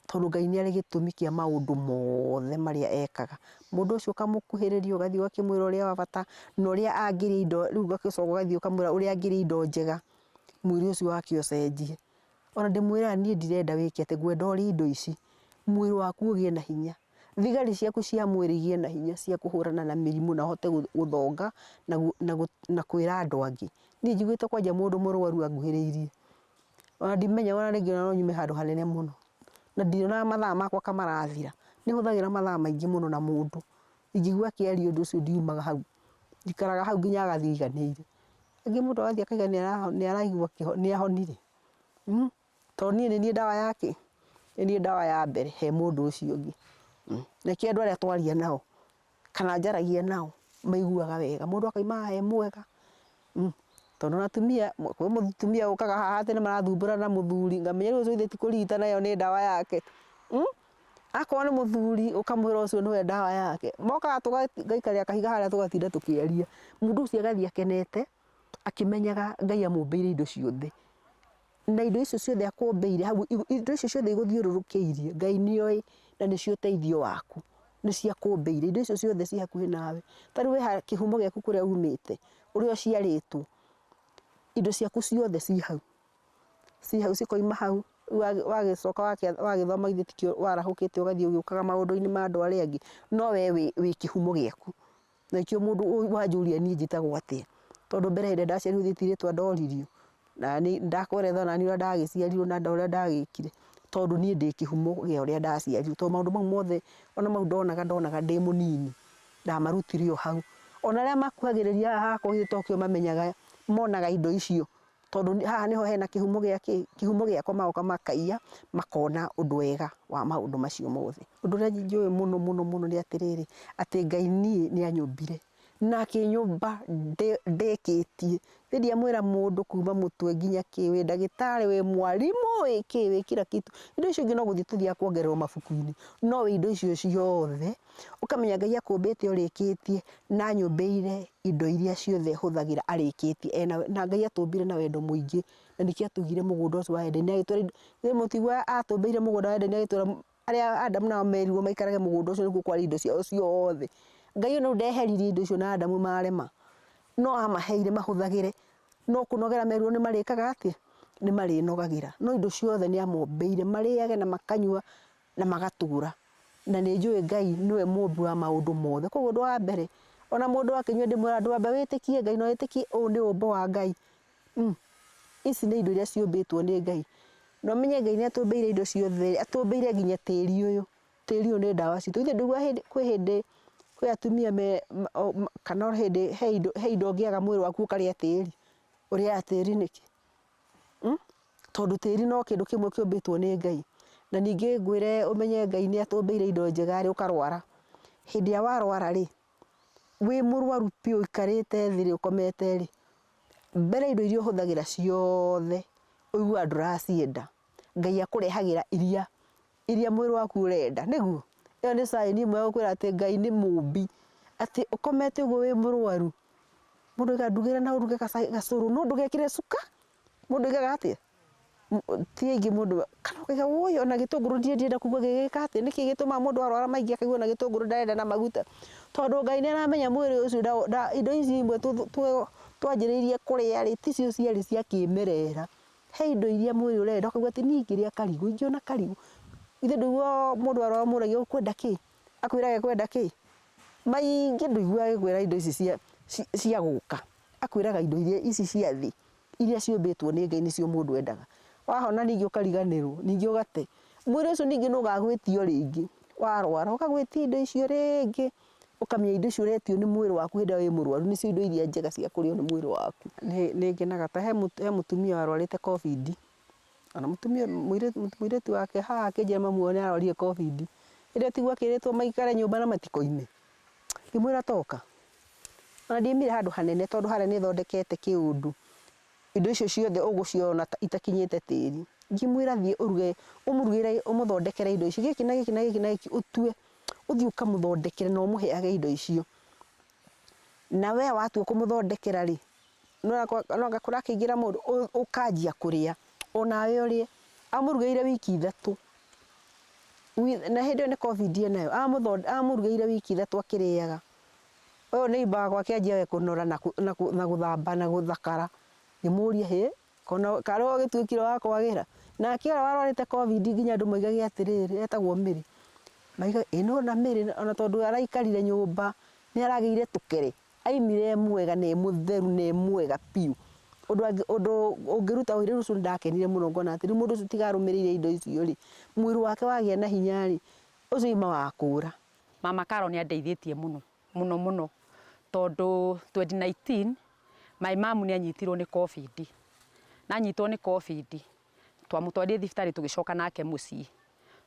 tondũ Ngai nĩ arĩ gĩtũmi kĩa maũndũ mothe marĩa ekaga. Mũndũ ũcio ũkamũkuhĩrĩria ũgathiĩ ũgakĩmwĩra ũrĩa wa bata na ũrĩa angĩrĩa indo, rĩu ũgacoka ũgathiĩ ũkamwĩra ũrĩa angĩrĩa indo njega, mwĩrĩ ũcio wake ũcenjie. Ona ndĩmwĩraga niĩ ndirenda wĩke atĩ ngwenda ũrĩe indo ici, mwĩrĩ waku ũgĩe na hinya, thigari ciaku cia mwĩrĩ igĩe na hinya cia kũhũrana na mĩrimũ na ũhote gũthonga na kwĩra andũ angĩ. Niĩ njiguĩte kwanja mũndũ mũrwaru anguhĩrĩirie, ona ndimenyaga ona rĩngĩ no nyume handũ hanene mũno, na ndionaga mathaa makwa ka marathira. Nĩ hũthagĩra mathaa maingĩ mũno na mũndũ, ingĩigua akĩaria ũndũ ũcio ndiumaga hau, njikaraga hau nginya agathiĩ aiganĩire. Rĩngĩ mũndũ agathiĩ akauga nĩ araigua nĩ ahonire. Tondũ niĩ nĩ niĩ ndawa ya kĩ? Nĩ niĩ ndawa ya mbere he mũndũ ũcio ũngĩ. Nĩkĩo andũ arĩa twaria nao kana njaragia nao maiguaga wega. Mũndũ akauma haha e mwega. Tondũ ona atumia, kwĩ mũtumia ũkaga haha atĩ nĩ marathumbũrana na mũthuri, ngamenya rĩu ũcio githĩ ti kũrigitana ĩyo nĩ ndawa yake. Akorwo nĩ mũthuri ũkamwĩra ũcio nĩwe ndawa yake. Mokaga tũgaikarĩra kahiga harĩa tũgatinda tũkĩaria. Mũndũ ũcio agathiĩ akenete akĩmenyaga Ngai amũmbĩire indo ciothe. Na indo icio ciothe akũmbĩire hau, indo icio ciothe igũthiũrũrũkĩirie, Ngai nĩ oĩ na nĩcio ũteithio waku, nĩcio akũmbĩire. Indo icio ciothe ciĩ hakuhĩ nawe. Ta rĩu wĩ haha kĩhumo gĩaku kũrĩa umĩte, ũrĩa ũciarĩtwo, indo ciaku ciothe ciĩ hau. Ciĩ hau cikoima hau, rĩu wagĩcoka wagĩthoma githĩ tikĩo warahũkĩte ũgathiĩ ũgĩũkaga maũndũ-inĩ ma andũ arĩa angĩ, no we wĩ kĩhumo gĩaku. Na nĩkĩo mũndũ wanjũria niĩ njĩtagwo atĩa, tondũ mbere hĩndĩ ĩrĩa ndaciarirwo githĩ ti rĩtwa ndoririo, na nĩ ndakweretha onaniĩ ũrĩa ndagĩciarirwo na ũrĩa ndagĩkire, tondũ niĩ ndĩ kĩhumo kĩa ũrĩa ndaciarirwo, tondũ maũndũ mau mothe ona mau ndonaga ndonaga ndĩ mũnini, ndamarutire o hau. Ona arĩa makuhagĩrĩria haha hakwa githĩ tokĩo mamenyaga, monaga indo icio, tondũ haha nĩho hena kĩhumo gĩa kĩ, kĩhumo gĩakwa magoka makaiya, makona ũndũ wega wa maũndũ macio mothe. Ũndũ ũrĩa njũĩ mũno mũno mũno nĩ atĩrĩrĩ, atĩ Ngai niĩ nĩ anyũmbire, na akĩnyũmba ndĩkĩtie. Niĩ ndiamwĩra mũndũ kuma mũtwe nginya kĩ, wĩ ndagĩtarĩ, wĩ mwarimũ, wĩ kĩ, wĩ kila kitu. Indo icio ingĩ no gũthiĩ tũthiaga kuongererwo mabuku-inĩ, no wĩ indo icio ciothe, ũkamenya Ngai akũmbĩte ũrĩkĩtie, na anyũmbĩire indo iria ciothe hũthagĩra arĩkĩtie ena na Ngai atũmbire na wendo mũingĩ, na nĩkĩo atũigire mũgũnda ũcio wa Edeni, agĩtwĩra indo, mũtiguaga atũmbĩire mũgũnda wa Edeni agĩtwĩra arĩa Adamu nao merirwo maikarage mũgũnda ũcio nĩkuo kwarĩ indo ciao ciothe. Ngai ona rĩu ndeheririe indo icio na Adamu marema, no amaheire mahũthagĩre, no kũnogera merirwo nĩ marĩkaga atĩa? Nĩ marĩnogagĩra. No indo ciothe nĩ amombĩire marĩage na makanyua na magatũra. Na nĩ njũĩ Ngai nĩwe mũmbi wa maũndũ mothe. Koguo ũndũ wa mbere, ona mũndũ akĩnyua ndĩmwĩraga ndwambe wĩtĩkie Ngai na wĩtĩkie ũyũ nĩ ũmbo wa Ngai. Ici nĩ indo iria ciũmbĩtwo nĩ Ngai. Na ũmenye Ngai nĩ atũmbĩire indo ciothe, atũmbĩire nginya tĩri ũyũ. Tĩri ũyũ nĩ ndawa citũ. Githĩ ndũiguaga hĩndĩ, kwĩ hĩndĩ kwĩ atumia me, kana hĩndĩ he indo, he indo ũngĩaga mwĩrĩ waku ũkarĩa tĩri. Ũrĩaga tĩri nĩkĩ? Tondũ tĩri no kĩndũ kĩmwe kĩũmbĩtwo nĩ Ngai. Na ningĩ ngwĩre ũmenye Ngai nĩ atũmbĩire indo njega rĩ, ũkarwara. Hĩndĩ ĩrĩa warwara rĩ, wĩ mũrwaru biũ ũikarĩte thĩ rĩ, ũkomete rĩ, mbere indo iria ũhũthagĩra ciothe ũiguaga ndũracienda, Ngai akũrehagĩra iria iria mwĩrĩ waku ũrenda, nĩguo? Ĩyo nĩ sign ĩmwe ya gũkwĩra atĩ Ngai nĩ mũmbi, atĩ ũkomete ũguo wĩ mũrwaru, mũndũ augaga ndugĩra na ũruge gacũrũ no ndũgekĩre cuka, mũndũ augaga atĩa? Ti aingĩ mũndũ, kana ũkauga wũi ona gĩtũngũrũ niĩ ndirenda kũigua gĩgĩka atĩa, nĩkĩ gĩtũmaga mũndũ arwara maingĩ akaigua ona gĩtũngũrũ ndarenda na maguta? Tondũ Ngai nĩ aramenya mwĩrĩ ũcio indo ici imwe twanjĩrĩirie kũrĩa rĩ, ticio ciarĩ cia kĩmerera. He indo iria mwĩrĩ ũrenda ũkaigua atĩ niĩ ingĩrĩa karigũ, ingĩona karigũ, githĩ ndũiguaga mũndũ arwara ũmũragia ũkwenda kĩ? Akwĩraga ekwenda kĩ? Maingĩ ndũiguaga agĩkwĩra indo ici cia cia gũka, akwĩraga indo iria ici cia thĩ, iria ciũmbĩtwo nĩ Ngai nĩcio mũndũ endaga. Wahona ningĩ ũkariganĩrwo, ningĩ ũgate. Mwĩrĩ ũcio ningĩ nĩ ũgagwĩtia o rĩngĩ, warwara, ũgagwĩtia indo icio rĩngĩ, ũkamenya indo icio ũretio nĩ mwĩrĩ waku hĩndĩ ĩrĩa wĩ mũrwaru nĩcio indo iria njega cia kũrĩo nĩ mwĩrĩ waku. Nĩ ngenaga ta he mũtumia warwarĩte Covid, ona mũtumia mũirĩtu wake haha akĩnjĩra mami wao nĩ arwarire Covid, hĩndĩ ĩyo tiguo akĩrĩtwo maikare nyũmba na matikoime, ngĩmwĩra toka. Ona ndiaumire handũ hanene tondũ harĩa nĩ thondekete kĩũndũ, indo icio ciothe ũgũciona itakinyĩte tĩri. Ngĩmwĩra thiĩ ũruge, ũmũrugĩre ũmũthondekere indo ici, gĩkĩ na gĩkĩ na gĩkĩ na gĩkĩ ũtue, ũthiĩ ũkamũthondekere na ũmũheage indo icio. Na we watua kũmũthondekera rĩ, no anga kũrakĩingĩra mũndũ, ũkanjia kũrĩa, onawe ũrĩe. Amũrugĩire wiki ithatũ, na hĩndĩ ĩyo nĩ Covid enayo, amũrugĩire wiki ithatũ akĩrĩaga. Ũyũ neighbour wakwa akĩanjia we kũnora na gũthamba na gũthakara, ngĩmũria hĩ, karĩ we ũgĩtuĩkire wa kwagĩra? Nake ũrĩa warwarĩte Covid nginya andũ moigage atĩrĩrĩ, etagwo Mary, moigaga ĩ nĩwona Mary ona tondũ araikarire nyũmba nĩ aragĩire tũkere, aimire e mwega na e mũtheru na e mwega biũ, ũndũ ũndũ ũngĩruta ũira ũcio nĩ ndakenire mũno ngona atĩ rĩu mũndũ ũcio tiga arũmĩrĩire indo icio rĩ, mwĩrĩ wake wagĩa na hinya rĩ, ũcio auma wa kũra. Mama Carol nĩ andeithĩtie mũno mũno mũno tondũ 2019 my mum nĩ anyitirwo nĩ Covid, na anyitwo nĩ Covid twamũtwarire thibitarĩ tũgĩcoka nake mũciĩ.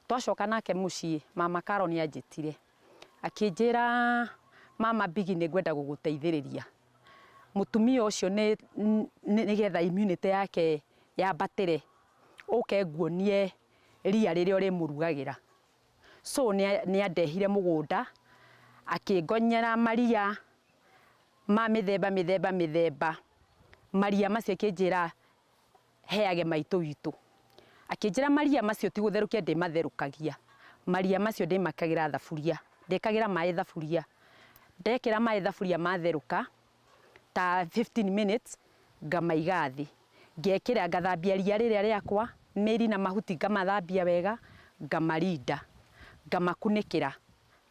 Twacoka nake mũciĩ mama Carol nĩ anjĩtire akĩnjĩra mama Biggy nĩ ngwenda gũgũteithĩrĩria. Mũtumia ũcio nĩgetha immunity yake yambatĩre ũke nguonie ria rĩrĩa ũrĩmũrugagĩra. So nĩ andehire mũgũnda akĩngonyera maria ma mĩthemba mĩthemba mĩthemba. Maria macio akĩnjĩra heage maitũ witũ. Akĩnjĩra maria macio ti gũtherũkia ndĩmatherũkagia, maria macio ndĩmekagĩra thaburia, ndĩkagĩra maĩ thaburia. Ndekĩra maĩ thaburia matherũka ta 15 minutes ngamaiga thĩ. Ngekĩra ngathambia ria rĩrĩa rĩakwa, mĩri na mahuti ngamathambia wega, ngamarinda, ngamakunĩkĩra.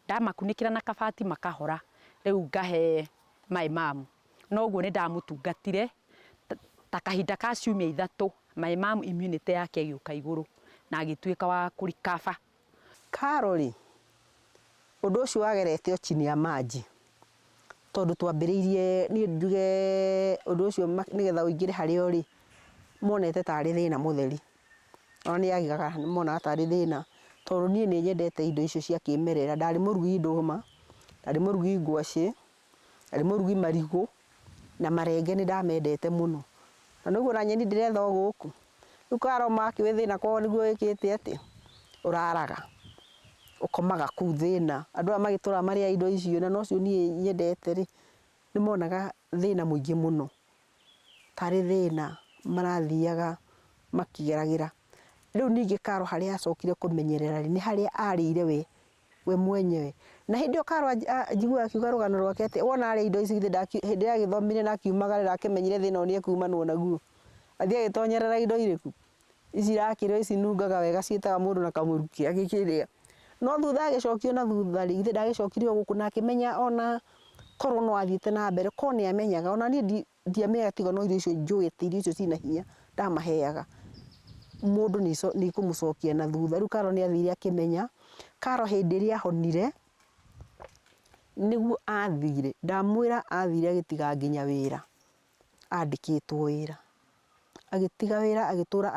Ndamakunĩkĩra na kabati makahora, rĩu ngahe my mum. Na ũguo nĩ ndamũtungatire ta kahinda ka ciumia ithatũ, my mum immunity yake ĩgĩũka igũrũ na agĩtuĩka wa kũ recover. Carol rĩ, ũndũ ũcio wagerete o chini ya maji, tondũ twambĩrĩirie niĩ njuge ũndũ ũcio nĩgetha ũingĩre harĩa ũrĩ, monete tarĩ thĩna mũtheri. Ona nĩ agigaga monaga tarĩ thĩna, tondũ niĩ nĩ nyendete indo icio cia kĩmerera. Ndarĩ mũrugi ndũma, ndarĩ mũrugi ngwacĩ, ndarĩ mũrugi marigũ, na marenge nĩ ndamendete mũno. Na nĩũguo ona nyeni ndĩretha o gũkũ. Rĩu Carol makĩũĩ thĩna kwao nĩguo wĩkĩte atĩa, ũraraga, ũkomaga kũu thĩna. Andũ aya magĩtũraga marĩaga indo icio na nocio niĩ nyendete rĩ, nĩ monaga thĩna mũingĩ mũno, tarĩ thĩna marathiaga makĩgeragĩra. Rĩu ningĩ Carol harĩa acokire kũmenyerera rĩ, nĩ harĩa arĩire we we mwenyewe. Na hĩndĩ ĩyo Carol njiguaga akiuga rũgano rwake atĩ wona arĩa indo ici githĩ hĩndĩ ĩrĩa agĩthomire na akiumagara ndakĩmenyire thĩna ũyũ nĩ ekumanwo naguo. Athiĩ agĩtonyerera indo irĩkũ? Ici irakĩrĩo ici inungaga wega ciĩtaga mũndũ na kamũrukĩ agĩkĩrĩa. No thutha agĩcokio na thutha rĩ, githĩ ndagĩcokire o gũkũ na akĩmenya ona korwo no athiĩte na mbere, korwo nĩ amenyaga, ona niĩ ndiamenyaga tiga no irio icio njũĩ atĩ irio icio ciĩna hinya ndamaheaga. Mũndũ nĩ ikũmũcokia na thutha. Rĩu Carol nĩ athire akĩmenya. Carol hĩndĩ ĩrĩa ahonire, nĩguo athire, ndamwĩra athire agĩtiga nginya wĩra, andĩkĩtwo wĩra. Agĩtiga wĩra agĩtũra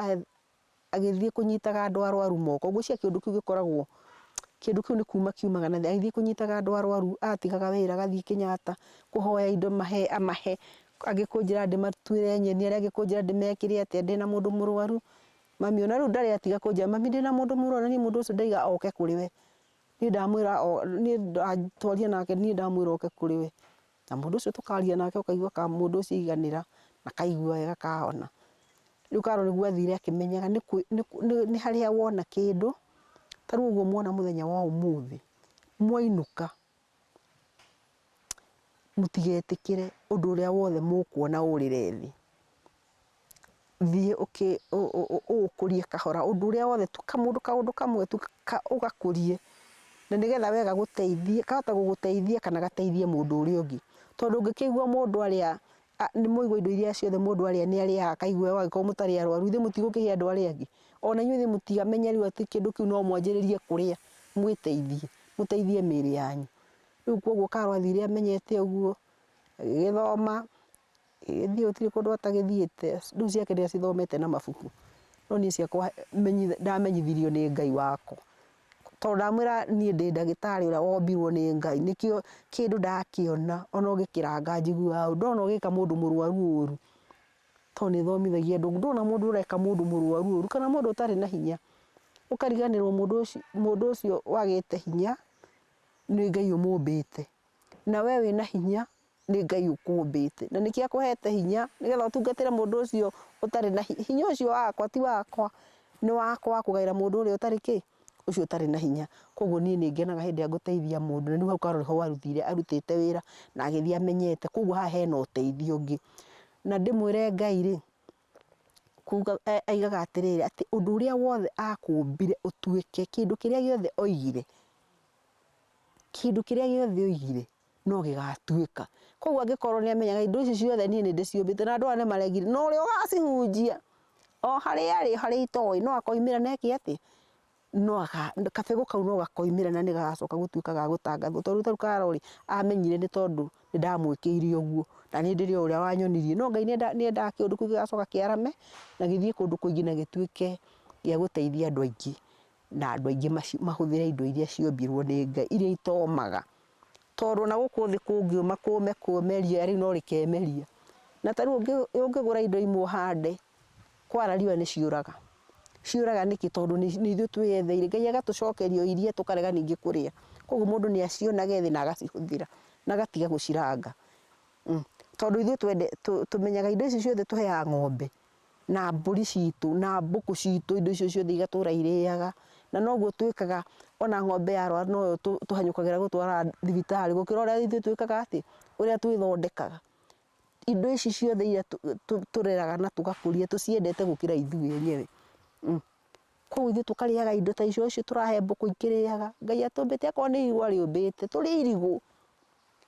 agĩthiĩ kũnyitaga andũ arwaru moko. Ngwĩciria kĩũndũ kĩu gĩkoragwo, kĩndũ kĩu nĩ kuma kiumaga na thĩ. Agĩthiĩ kũnyitaga andũ arwaru, atigaga wĩra agathiĩ Kenyatta kũhoya indo amahe, angĩ kũnjĩra ndĩmatuĩre nyeni, arĩa angĩ kũnjĩra ndĩmekĩre atĩa ndĩna mũndũ mũrwaru. Mami ona rĩu ndarĩ atiga kũnjĩra, mami ndĩna mũndũ mũrwaru na niĩ mũndũ ũcio ndaiga oke kũrĩ we. Niĩ ndamwĩra, niĩ twaria nake niĩ ndamwĩra oke kũrĩ we. Na mũndũ ũcio tũkaria nake ũkaigua ka mũndũ ũcio aiganĩra na kaigua wega kahona. Rĩu Carol nĩguo athire akĩmenyaga nĩ harĩa wona kĩndũ, ta rĩu ũguo muona mũthenya wa ũmũthĩ, mwainũka mũtigetĩkĩre ũndũ ũrĩa wothe mũkuona ũrĩre thĩ. Thiĩ ũũkũrie kahora, ũndũ ũrĩa wothe tu kamũndũ kaũndũ kamwe tu ũgakũrie. Na nĩgetha we gagũteithie, kahota gũgũteithia kana gateithie mũndũ ũrĩa ũngĩ. Tondũ ũngĩkĩigua mũndũ arĩa, nĩ mwaigua indo iria ciothe mũndũ arĩa nĩ arĩaga akaigua wega angĩkorwo mũtarĩ arwaru, githĩ mũtigũkĩhe andũ arĩa angĩ? Ona inyuĩ githĩ mũtiramenya rĩu atĩ kĩndũ kĩu no mwanjĩrĩrie kũrĩa mwĩteithie, mũteithie mĩĩrĩ yanyu. Rĩu koguo Carol athire amenyete ũguo, agĩgĩthoma, agĩgĩthiĩ gũtirĩ kũndũ atagĩthiĩte, rĩu ciake nĩ acithomete na mabuku, no niĩ ciakwa ndamenyithirio nĩ Ngai wakwa. Tondũ ndamwĩra niĩ ndĩ ndagĩtarĩ ũrĩa wombirwo nĩ Ngai, nĩkĩo kĩndũ ndakĩona ona ũgĩkĩranga njiguaga ũru, ndona ũgĩka mũndũ mũrwaru ũru, tondũ nĩ thomithagia andũ, ndona mũndũ ũreka mũndũ mũrwaru ũru kana mũndũ ũtarĩ na hinya, ũkariganĩrwo mũndũ ũcio wagĩte hinya nĩ Ngai ũmũmbĩte, na we wĩna hinya nĩ Ngai ũkũmbĩte, na nĩkĩo akũhete hinya nĩgetha ũtungatĩre mũndũ ũcio ũtarĩ na hinya. Hinya ũcio wakwa ti wakwa, nĩ wakwa wa kũgaĩra mũndũ ũrĩa ũtarĩ kĩ, ũcio ũtarĩ na hinya. Koguo niĩ nĩ ngenaga hĩndĩ ĩrĩa ngũteithia mũndũ, na rĩu hau Carol nĩho arutire arutĩte wĩra na agĩthiĩ amenyete, koguo haha hena ũteithio ũngĩ. Na ndĩmwĩre Ngai rĩ, kuga aigaga atĩrĩrĩ, atĩ ũndũ ũrĩa wothe akũmbire ũtuĩke, kĩndũ kĩrĩa gĩothe oigire, kĩndũ kĩrĩa gĩothe oigire no gĩgatuĩka. Koguo angĩkorwo nĩ amenyaga indo ici ciothe niĩ nĩ ndĩciũmbĩte na andũ aya nĩ maregire, na ũrĩa ũgacihunjia o harĩa arĩ harĩa itoĩ no akoimĩra na eke atĩa? No kabegũ kau no gakoimĩra na nĩ gagacoka gũtuĩka ga gũtangathwo. Tondũ ta rĩu Carol rĩ, amenyire nĩ tondũ nĩ ndamwĩkĩire ũguo, na niĩ ndĩrĩ o ũrĩa wanyonirie. No Ngai nĩ endaga kĩũndũ kĩu gĩgacoka kĩarame na gĩthiĩ kũndũ kũingĩ na gĩtuĩke gĩa gũteithia andũ aingĩ. Na andũ aingĩ mahũthĩre indo iria ciombirwo nĩ Ngai, iria itomaga. Tondũ ona gũkũ thĩ kũngĩũma kũme kũme ria rĩu no rĩkemeria. Na ta rĩu ũngĩgũra indo imwe ũhande, kwara riũa nĩ ciũraga. Ciũraga nĩkĩ? Tondũ nĩ ithuĩ twĩyetheire. Ngai agatũcokeria o iria tũkarega ningĩ kũrĩa. Koguo mũndũ nĩ acionage thĩ na agacihũthĩra na agatiga gũciranga. Tondũ ithuĩ tũmenyaga indo ici ciothe tũheaga ng'ombe. na mbũri citũ, na mbũkũ citũ, indo icio ciothe igatũra irĩaga, na noguo twĩkaga ona ng'ombe yarwara noyo tũhanyũkagĩra gũtwara thibitarĩ gũkĩra ũrĩa ithuĩ twĩkaga atĩ, ũrĩa twĩthondekaga. Indo ici ciothe iria tũreraga na tũgakũria tũciendete gũkĩra ithuĩ enyewe. Koguo ithuĩ tũkarĩaga indo ta icio icio tũrahe mbũkũ ikĩrĩaga, Ngai atũmbĩte akorwo nĩ irigũ arĩũmbĩte, tũrĩe irigũ,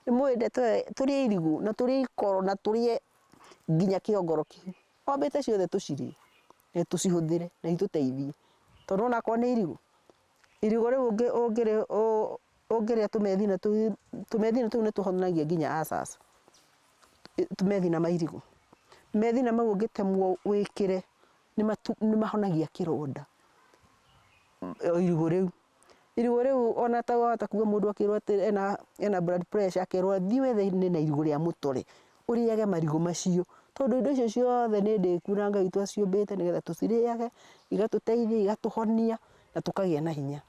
nĩ mũĩ ndeto ĩyo, tũrĩe irigũ na tũrĩe ikoro na tũrĩe nginya kĩongoro kĩu, ombĩte ciothe tũcirĩe na tũcihũthĩre na itũteithie, tondũ nĩwona akorwo nĩ irigũ, irigũ rĩu ũngĩrĩa tũmethina tũu, tũmethina tũu nĩ tũhonagia nginya ulcers, methina ma irigũ, methina mau ũngĩtemwo wĩkĩre nĩ mahonagia kĩronda, o irigũ rĩu. Irigũ rĩu ona ta wahota kuga mũndũ akĩrwo atĩ ena ena blood pressure akerwo thiĩ wethe na irigũ rĩa mũtore, ũrĩage marigũ macio, tondũ indo icio ciothe nĩ ndĩku na Ngai witũ aciũmbĩte nĩgetha tũcirĩage, igatũteithia, igatũhonia na tũkagĩa na hinya.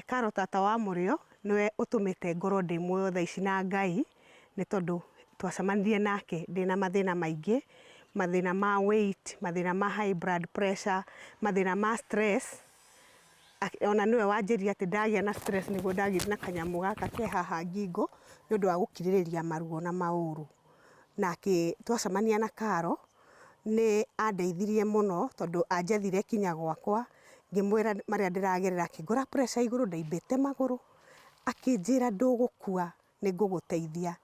Carol tata wa mũrĩo nĩwe ũtũmĩte ngorwo ndĩ muoyo thaa ici na Ngai, nĩ tondũ twacemanirie nake ndĩna mathĩna maingĩ, mathĩna ma weight, mathĩna ma high blood pressure, mathĩna ma stress. Ona nĩwe wanjĩrire atĩ ndagĩa na stress nĩguo ndagĩire na kanyamũ gaka ke haha ngingo, nĩ ũndũ wa gũkirĩrĩria maruo na maũru. Na twacemania na Carol, nĩ andeithirie mũno tondũ anjethire kinya gwakwa, ngĩmwĩra marĩa ndĩragerera, akĩngora pressure igũrũ, ndaimbĩte magũrũ, akĩnjĩra ndũgũkua. nĩ ngũgũteithia.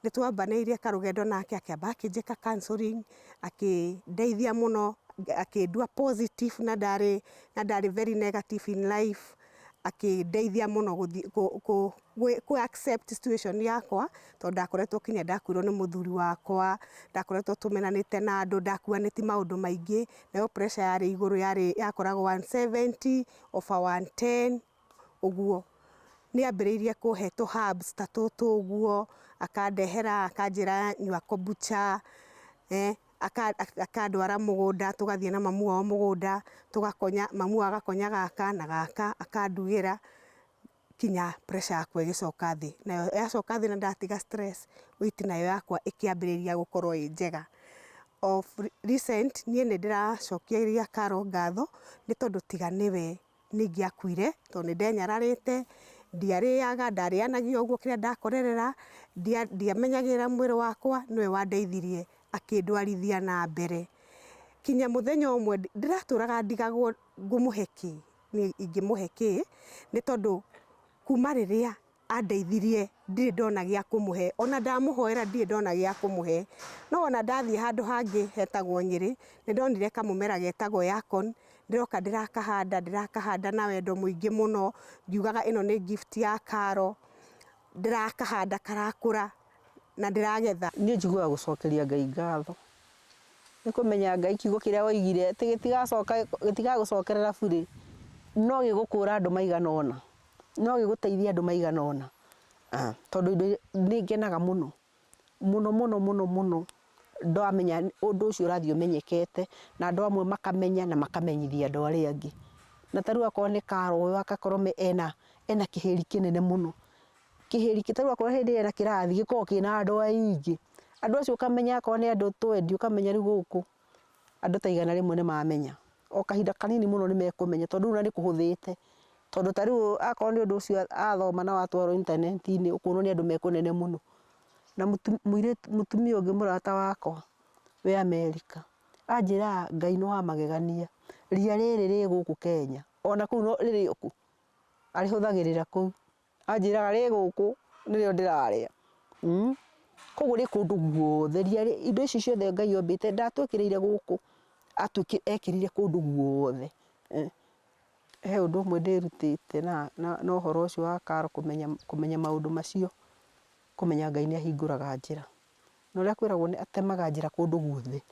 Nĩ twambanĩirie karũgendo nake akĩamba akĩnjĩka counselling, akĩndeithia mũno, akĩndua positive na ndarĩ na ndarĩ very negative in life, akĩndeithia mũno kũ accept situation yakwa, tondũ ndakoretwo nginya ndakuĩrwo nĩ mũthuri wakwa, ndakoretwo tũmenanĩte na andũ, ndakuanĩtie maũndũ maingĩ, nayo pressure yarĩ igũrũ yarĩ yakoragwo 170 over 110 ũguo. Nĩ ambĩrĩirie kũhe tũ herbs ta tũtũ ũguo, akandehera akanjĩra nyua kombucha, akandwara mũgũnda tũgathiĩ na mamu wao mũgũnda, tũgakonya, mamu wao agakonya gaka na gaka akandugĩra nginya pressure yakwa ĩgĩcoka thĩ. Nayo yacoka thĩ na ndatiga stress, weight nayo yakwa ĩkĩambĩrĩria gũkorwo ĩ njega. Of recent niĩ nĩ ndĩracokeria Carol ngatho nĩ tondũ tiga nĩwe nĩ ingĩakuire tondũ nĩ ndenyararĩte, ndiarĩaga, ndarĩanagia ũguo kĩrĩa ndakorerera, ndiamenyagĩrĩra mwĩrĩ wakwa, nĩwe wandeithirie akĩndwarithia na mbere. Kinya mũthenya ũmwe ndĩratũraga ndigagwo ngũmũhe kĩ, niĩ ingĩmũhe kĩ, nĩ tondũ Kuma rĩrĩa andeithirie ndirĩ ndona gĩa kũmũhe, ona ndamũhoera ndirĩ ndona gĩa kũmũhe. No ona ndathiĩ handũ hangĩ hetagwo Nyĩrĩ, nĩ ndonire kamũmera getagwo yacon, ndĩroka ndĩrakahanda, ndĩrakahanda na wendo mũingĩ mũno, ngiugaga ĩno nĩ gift ya Karo, ndĩrakahanda karakũra na ndĩragetha. Niĩ njiguaga gũcokeria Ngai ngatho, nĩ kũmenya Ngai kiugo kĩrĩa woigire atĩ gĩtigacoka gĩtigagũcokerera burĩ, no gĩgũkũra andũ maigana ũna, no gĩgũteithie andũ maigana ũna, tondũ indo nĩ ngenaga mũno, mũno mũno mũno mũno ndamenya ũndũ ũcio ũrathiĩ ũmenyekete, na andũ amwe makamenya na makamenyithia andũ arĩa angĩ. Na ta rĩu akorwo nĩ Karo ũyũ agakorwo ena ena kĩhĩri kĩnene mũno, kĩhĩri ta rĩu akorwo hĩndĩ ĩrĩa ena kĩrathi gĩkoragwo kĩna andũ aingĩ, andũ acio ũkamenya akorwo nĩ andũ twendi ũkamenya rĩu gũkũ andũ ta 100 nĩ mamenya, o kahinda kanini mũno nĩ mekũmenya tondũ rĩu ona nĩ kũhũthĩte, tondũ ta rĩu akorwo nĩ ũndũ ũcio athoma na watwarwo intaneti-inĩ ũkuonwo nĩ andũ me kũnene mũno. Na mũirĩtu mũtumia ũngĩ mũrata wakwa wĩ Amerika anjĩraga Ngai nĩ wa magegania, ria rĩrĩ rĩ gũkũ Kenya ona kũu no rĩrĩ o kũ, arĩhũthagĩrĩra kũu, anjĩraga rĩ gũkũ nĩrĩo ndĩrarĩa, koguo rĩ kũndũ guothe ria indo ici ciothe Ngai ombĩte ndatwĩkĩrĩire gũkũ, ekĩrire kũndũ guothe. He ũndũ ũmwe ndĩrutĩte na ũhoro ũcio wa Karo kũmenya kũmenya maũndũ macio, kũmenya Ngai nĩ ahingũraga njĩra. Na ũrĩa kwĩragwo nĩ atemaga njĩra kũndũ guothe,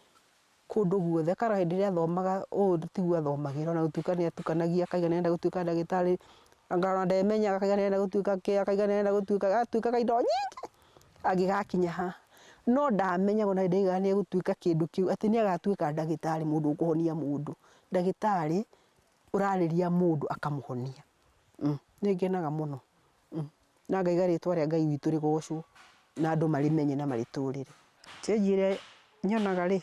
kũndũ guothe. Karo hĩndĩ ĩrĩa athomaga ũũ tiguo athomagĩra ona gũtuĩka nĩ atukanagia akauga nĩ arenda gũtuĩka ndagĩtarĩ, anga ona ndemenyaga akauga nĩ arenda gũtuĩka kĩ, akauga nĩ arenda gũtuĩka, atuĩkaga indo nyingĩ angĩgakinya ha. No ndamenyaga ona hĩndĩ ĩrĩa augaga nĩ egũtuĩka kĩndũ kĩu atĩ nĩ agatuĩka ndagĩtarĩ mũndũ ũkũhonia mũndũ. Ndagĩtarĩ ũrarĩria mũndũ akamũhonia. Nĩ ngenaga mũno na ngaiga rĩtwa rĩa Ngai witũ rĩgocwo na andũ marĩmenye na marĩtũrĩre. Change ĩrĩa nyonaga rĩ,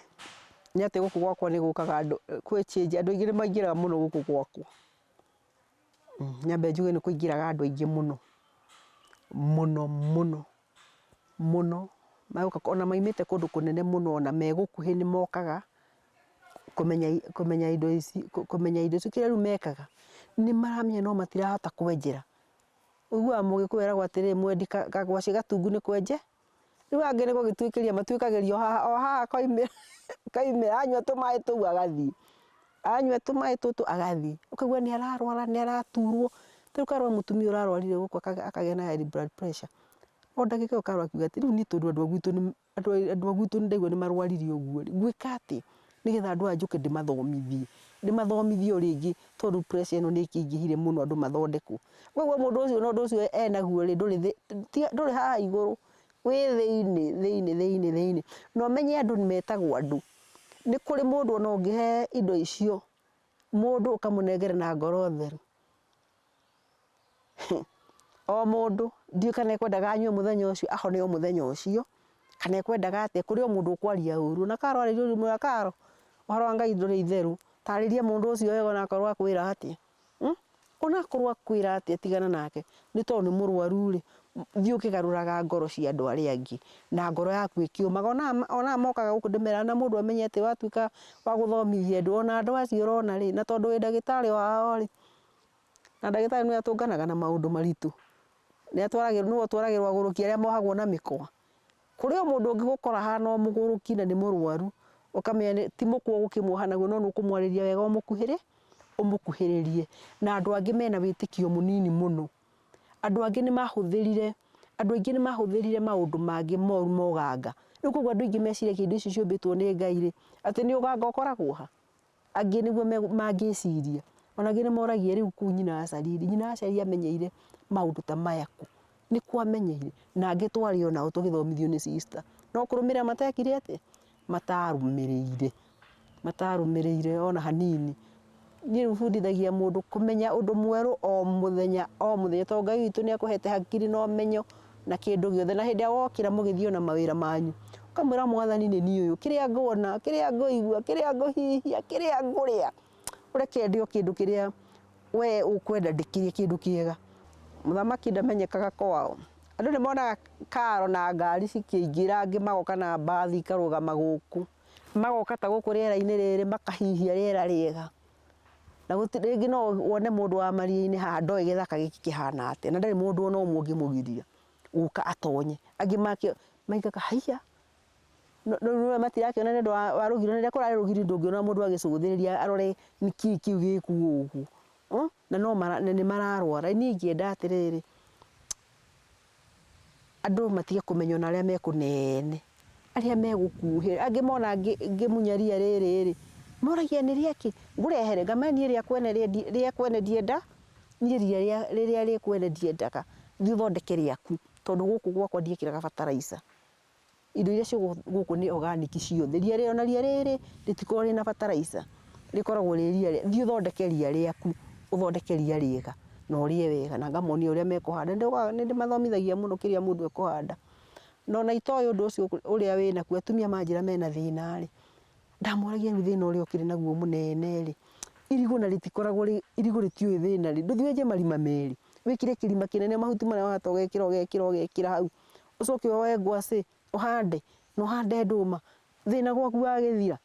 nĩ atĩ gũkũ gwakwa nĩ gũkaga andũ, kwĩ change, andũ aingĩ nĩ maingĩraga mũno gũkũ gwakwa. Nyambe njuge nĩ kũingĩraga andũ aingĩ mũno, mũno mũno mũno, magoka ona maumĩte kũndũ kũnene mũno ona me gũkuhĩ nĩ mokaga kũmenya kũmenya indo ici, kũmenya indo ici. Kĩrĩa rĩu mekaga, nĩ maramenya no matirahota kwenjera. Ũiguaga mũgĩkũyũ eragwo atĩrĩrĩ mwendi kagwacĩ gatungu nĩ kwenje, rĩu angĩ nĩ gũgĩtuĩkĩria matuĩkagĩria o haha o haha koimĩra koimĩra anyua tũmaĩ tũu agathiĩ, anyua tũmaĩ tũtũ agathiĩ, ũkaigua nĩ ararwara nĩ araturwo. Ta rĩu Karo mũtumia ũrarwarire gũkũ akagĩa na high blood pressure, o ndagĩka ĩyo Karo akiuga atĩ rĩu niĩ tondũ andũ a gwitũ nĩ andũ a gwitũ nĩ ndaigua nĩ marwarire ũguo rĩ, ngwĩka atĩa nĩgetha andũ aya njũke ndĩmathomithie, ndĩmathomithie o rĩngĩ tondũ pressure ĩno nĩ ĩkĩingĩhire mũno andũ mathondekwo. Koguo mũndũ ũcio na ũndũ ũcio enaguo rĩ, ndũrĩ ndũrĩ haha igũrũ, wĩ thĩiniĩ thĩiniĩ thĩiniĩ thĩiniĩ. Na ũmenye andũ metagwo andũ, nĩ kũrĩ mũndũ ona ũngĩhe indo icio, mũndũ ũkamũnengera na ngoro theru, o mũndũ ndiũĩ kana ekwendaga anyue mũthenya ũcio ahone o mũthenya ũcio, kana ekwendaga atĩa, kũrĩ o mũndũ ũkwaria ũru. Na Karo arĩria ũru mwĩra Karo, ũhoro wa Ngai ndũrĩ itherũ, tarĩria mũndũ ũcio wega onakorwo akwĩra atĩa, onakorwo akwĩra atĩa tigana nake, nĩ tondũ nĩ mũrwaru rĩ, thiĩ ũkĩgarũraga ngoro cia andũ arĩa angĩ, na ngoro yaku ĩkĩũmaga. Ona aya mokaga gũkũ ndĩmeraga na mũndũ amenye atĩ watuĩka wa gũthomithia andũ, ona andũ acio ũrona rĩ, na tondũ wĩ ndagĩtarĩ wao rĩ, na ndagĩtarĩ nĩwe atũnganaga na maũndũ maritũ, nĩwe ũtwaragĩrwo agũrũki arĩa mohagwo na mĩkwa. Kũrĩ o mũndũ ũngĩgũkora ahana o mũgũrũki na nĩ mũrwaru, ũkamenya ti mũkwa ũgũkĩmuoha naguo no nĩ ũkũmwarĩria wega ũmũkuhĩrĩrie. Na andũ angĩ mena wĩtĩkio mũnini mũno. Andũ angĩ nĩ mahũthĩrire, andũ aingĩ nĩ mahũthĩrire maũndũ mangĩ moru ma ũganga. Rĩu koguo andũ aingĩ meciragia indo ici ciũmbĩtwo nĩ Ngai rĩ, atĩ nĩ ũganga ũkoragwo ha? Angĩ nĩguo mangĩciria. Ona angĩ nĩ moragia rĩu kũu nyina Acari rĩ, nyina Acari amenyeire maũndũ ta maya kũ? Nĩ kũ amenyeire? Na angĩ twarĩ onao tũgĩthomithio nĩ sister. No kũrũmĩrĩra matekire atĩa? Matarũmĩrĩire, matarũmĩrĩire ona hanini. Niĩ rĩu bundithagia mũndũ kũmenya ũndũ mwerũ o mũthenya o mũthenya, tondũ Ngai witũ nĩ akũhete hakiri na ũmenyo na kĩndũ gĩothe. Na hĩndĩ ĩrĩa wokĩra mũgĩthiĩ ona mawĩra manyu, ũkamwĩra Mwathani nĩ niĩ ũyũ, kĩrĩa nguona, kĩrĩa ngũigua, kĩrĩa ngũhihia, kĩrĩa ngũrĩa, ũreke ndĩe o kĩndũ kĩrĩa we ũkwenda ndĩkĩrĩe kĩndũ kĩega. Mũthamaki ndamenyekaga kwao. Andũ nĩ monaga Karo na ngari cikĩingĩra, angĩ magoka na mbathi ikarũgama gũkũ, magoka ta gũkũ rĩera-inĩ rĩrĩ makahihia rĩera rĩega. Na gũtirĩ rĩngĩ no wone mũndũ wa maria-inĩ haha ndoĩ gĩthaka gĩkĩ kĩhana atĩa, na ndarĩ mũndũ ona ũmwe ũngĩmũgiria gũka atonye. Angĩ maigaga haiya, rĩu matirakĩona nĩ ũndũ wa rũgiri, na rĩrĩa kũrarĩ rũgiri ndũngĩona mũndũ agĩcũthĩrĩria arore nĩkĩ kĩu gĩkuo ũguo, na no nĩ mararwara. Niĩ ingĩenda atĩrĩrĩ, andũ matige kũmenya ona arĩa me kũnene, arĩa me gũkuhĩ. Angĩ mona ngĩmunya ria rĩrĩ rĩ, moragia nĩ rĩakĩ, ngũrehere? Ngamera niĩ rĩa kwene ndienda, niĩ ria rĩrĩa rĩ kwene ndiendaga, thiĩ ũthondeke rĩaku, tondũ gũkũ gwakwa ndiĩkĩraga bataraitha. Indo iria ciĩ gũkũ nĩ organic ciothe, ria rĩrĩ ona ria rĩrĩ rĩtikoragwo rĩna bataraitha, rĩkoragwo rĩ ria, thiĩ ũthondeke ria rĩaku, ũthondeke ria rĩega na ũrĩe wega, na ngamonia ũrĩa mekũhanda, nĩ ndĩmathomithagia mũno kĩrĩa mũndũ ekũhanda. Na ona itoĩ ũndũ ũcio ũrĩa wĩnakuo, atumia manjĩra mena thĩna rĩ, ndamoragia rĩu thĩna ũrĩa ũkĩrĩ naguo mũnene rĩ, irigũ na rĩtikoragwo rĩ, irigũ rĩtiũĩ thĩna rĩ, ndũthiĩ wenje marima merĩ, wĩkĩre kĩrima kĩnene mahuti marĩa wahota ũgekĩra ũgekĩra ũgekĩra hau, ũcoke woe ngwacĩ ũhande na ũhande ndũma, thĩna gwaku wagĩthira,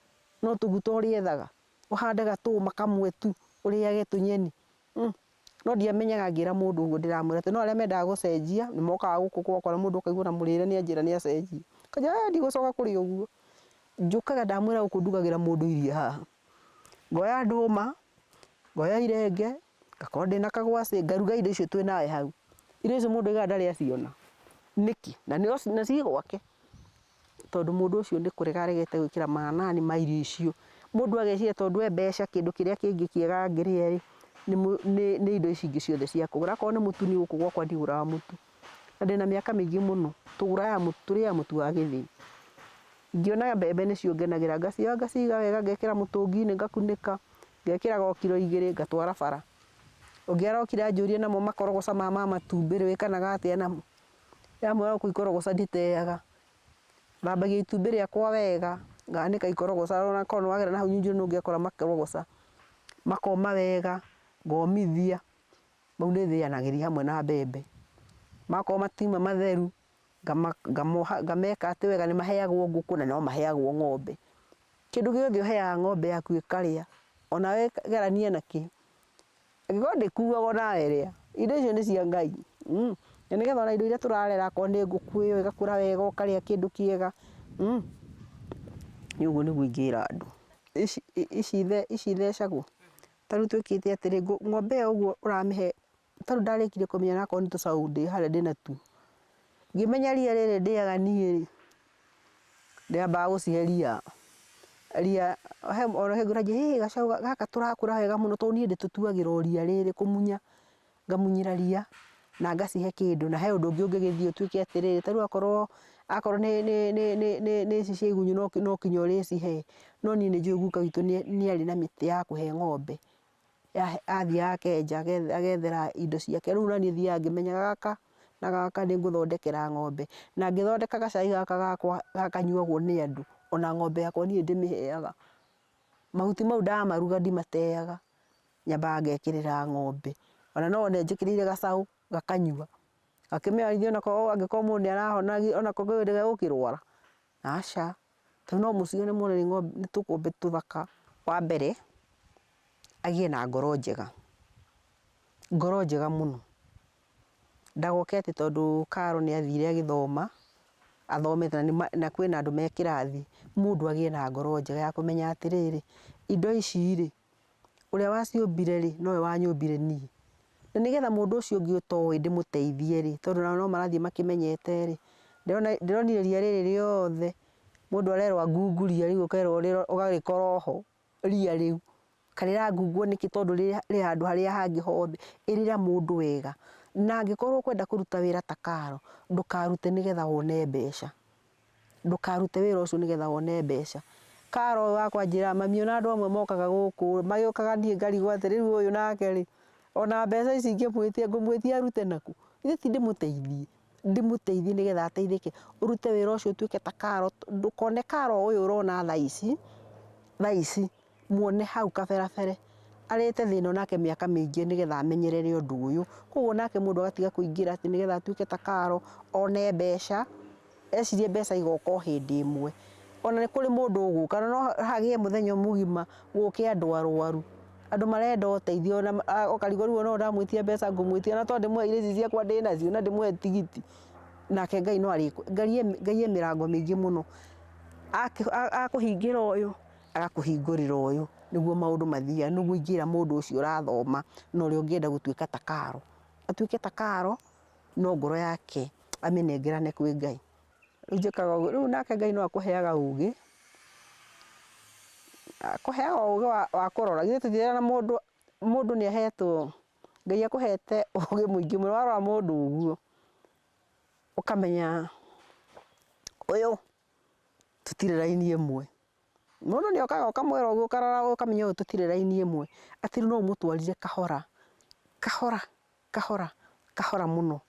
no tũguta ũrĩethaga, ũhande gatũma kamwe tu ũrĩage tũnyeni. No ndiamenyaga ngĩra mũndũ ũguo ndĩramwĩra atĩ no arĩa mendaga gũcenjia nĩ mokaga gũkũ gwakwa na mũndũ ũkaigua ona mũrĩre nĩ anjĩra nĩ acenjia. Akanjĩra ĩ ndigũcoka kũrĩa ũguo. Njũkaga ndamwĩra gũkũ ndugagĩra mũndũ irio haha. Ngoya ndũma, ngoya irenge, ngakorwo ndĩna kagwacĩ, ngaruga indo icio twĩ nawe hau. Irio icio mũndũ aigaga ndarĩ aciona. Nĩkĩ? Na ciĩ gwake. Tondũ mũndũ ũcio nĩ kũrega aregete gwĩkĩra manani ma irio icio. Mũndũ ageciria tondũ e mbeca kĩndũ kĩrĩa kĩngĩ kĩega angĩrĩa rĩ, nĩ indo ici ingĩ ciothe cia kũgũra. Akorwo nĩ mũtu niĩ gũkũ gwakwa ndigũraga mũtu. Na ndĩna mĩaka mĩingĩ mũno, tũgũraga mũtu, tũrĩaga mũtu wa gĩthĩi. Ingĩona mbembe nĩcio ngenagĩra, ngacioya ngaciga wega ngekĩra mũtũngi-inĩ ngakunĩka, ngekĩraga o kiro igĩrĩ ngatwara bara. Ũngĩ arokire anjũria namo makorogoca maya ma matumbĩ rĩ, wĩkanaga atĩa namo? Ndamwĩra gũkũ ikorogoca nditeaga, thambagia itumbĩ rĩakwa wega, nganĩka ikorogoca ona korwo nĩ wagera na hau nyunjurĩ nĩ ũngĩakora makorogoca, makoma wega, ngomithia, mau nĩ thĩanagĩria hamwe na mbembe. Makorwo matiuma matheru, ngameka atĩ wega nĩ maheagwo ngũkũ na no maheagwo ng'ombe. Kĩndũ gĩothe ũheaga ng'ombe yaku ĩkarĩa, onawe gerania nakĩo. Angĩkorwo ndĩkuaga onawe rĩa, indo icio nĩ cia Ngai. Na nĩgetha ona indo iria tũrarera akorwo nĩ ngũkũ ĩyo ĩgakũra wega ũkarĩa kĩndũ kĩega. Niĩ ũguo nĩguo ingĩra andũ. Ici ithecagwo, ta rĩu twĩkĩte atĩrĩ, ng'ombe ĩyo ũguo ũramĩhe, ta rĩu ndarĩkirie kũmenya onakorwo nĩ tũcaũ ndĩ harĩa ndĩnatuo, ngĩmenya ria rĩrĩ ndĩaga niĩ rĩ, ndĩambaga gũcihe ria, ria he ona he ngũragia hĩ gacaũ gaka tũrakũra wega mũno tondũ niĩ ndĩtũtuagĩra o ria rĩrĩ kũmunya, ngamunyĩra ria na ngacihe kĩndũ na he ũndũ ũngĩ ũngĩgĩthiĩ ũtuĩke atĩrĩrĩ, ta rĩu akorwo akorwo nĩ nĩ nĩ nĩ nĩ nĩ ici cia igunyũ no kinya ũrĩcihe, no niĩ nĩ njũĩ guka witũ nĩ arĩ na mĩtĩ ya kũhe ng'ombe. Athiaga akenja agethera indo ciake, rĩu naniĩ thiaga ngĩmenyaga gaka na gaka nĩ ngũthondekera ng'ombe, na ngĩthondeka gacai gaka gakwa gaka kanyuagwo nĩ andũ, ona ng'ombe yakwa niĩ ndĩmĩheaga. Mahuti mau ndamaruga ndimateaga, nyambaga ngekĩrĩra ng'ombe, ona no wone njĩkĩrĩire gacaũ gakanyua, gakĩmenya ithuĩ onakorwo angĩkorwo mũndũ nĩ arahona onako kwĩ hĩndĩ gegũkĩrwara, aca. Tondũ no mũcione muone nĩ tũkombe tũthaka. Wa mbere, agĩe na ngoro njega, ngoro njega mũno. Ndagoke atĩ tondũ Karo nĩ athire agĩthoma, athomete na kwĩna andũ me kĩrathi, mũndũ agĩe na ngoro njega ya kũmenya atĩrĩrĩ, indo ici rĩ, ũrĩa waciũmbire rĩ, nowe wanyũmbire niĩ. Na nĩgetha mũndũ ũcio ũngĩ ũtoĩ ndĩmũteithie rĩ, tondũ nao no marathiĩ makĩmenyete rĩ, ndĩronire ria rĩrĩ rĩothe, mũndũ arerwo ngungu ria rĩu ũkerwo ũgagĩkora oho ria rĩu. Kana ĩrangungwo nĩkĩ tondũ rĩ handũ harĩa hangĩ hothe. Ĩrĩra mũndũ wega. Na angĩkorwo ũkwenda kũruta wĩra ta Karo, ndũkarute nĩgetha wone mbeca. Ndũkarute wĩra ũcio nĩgetha wone mbeca. Karo ũyũ wakwa anjĩraga mami ona andũ amwe mokaga gũkũ magĩũkaga niĩ ngarigwo atĩ rĩu ũyũ nake rĩ, ona mbeca ici ingĩmwĩtia ngũmwĩtia arute nakũ? Githĩ ti ndĩmũteithie? Ndĩmũteithie nĩgetha ateithĩke. Ũrute wĩra ũcio ũtuĩke ta Karo, ndũkone Karo ũyũ ũrona thaa ici, thaa ici. Muone hau kaberabere arĩte thĩna onake mĩaka mĩingĩ nĩgetha amenyerere ũndũ ũyũ. Koguo nake mũndũ agatiga kũingĩra atĩ nĩgetha atuĩke ta Karo, one mbeca, ecirie mbeca igoka o hĩndĩ ĩmwe. Ona nĩ kũrĩ mũndũ ũgũka na no hagĩe mũthenya mũgima gũke andũ arwaru, Andũ marenda ũteithio na ũkarigwo rĩu ona ũyũ ndamwĩtia mbeca ngũmwĩtia na to ndĩmũhe irio ici ciakwa ndĩnacio na ndĩmũhe tigiti. Nake Ngai no arĩ, Ngai e mĩrango mĩingĩ mũno. Akũhingĩra ũyũ, agakũhingũrĩra ũyũ. Nĩguo maũndũ mathiaga, nĩguo ingĩra mũndũ ũcio ũrathoma na ũrĩa ũngĩenda gũtuĩka ta Karo. Atuĩke ta Karo, no ngoro yake amĩnengerane kwĩ Ngai. Rĩu njĩkaga ũguo, rĩu nake Ngai no akũheaga ũgĩ, akũheaga ũgĩ wa kũrora. Githĩ tũtirĩ mũndũ, mũndũ nĩ ahetwo, Ngai akũhete ũgĩ mũingĩ mũno, warora mũndũ ũguo, ũkamenya ũyũ tũtirĩ raini ĩmwe. Mũndũ nĩ okaga ũkamwĩra ũguo ũkarora ũkamenya ũyũ tũtirĩ raini ĩmwe, atĩ rĩu no ũmũtwarire kahora, kahora, kahora, kahora mũno.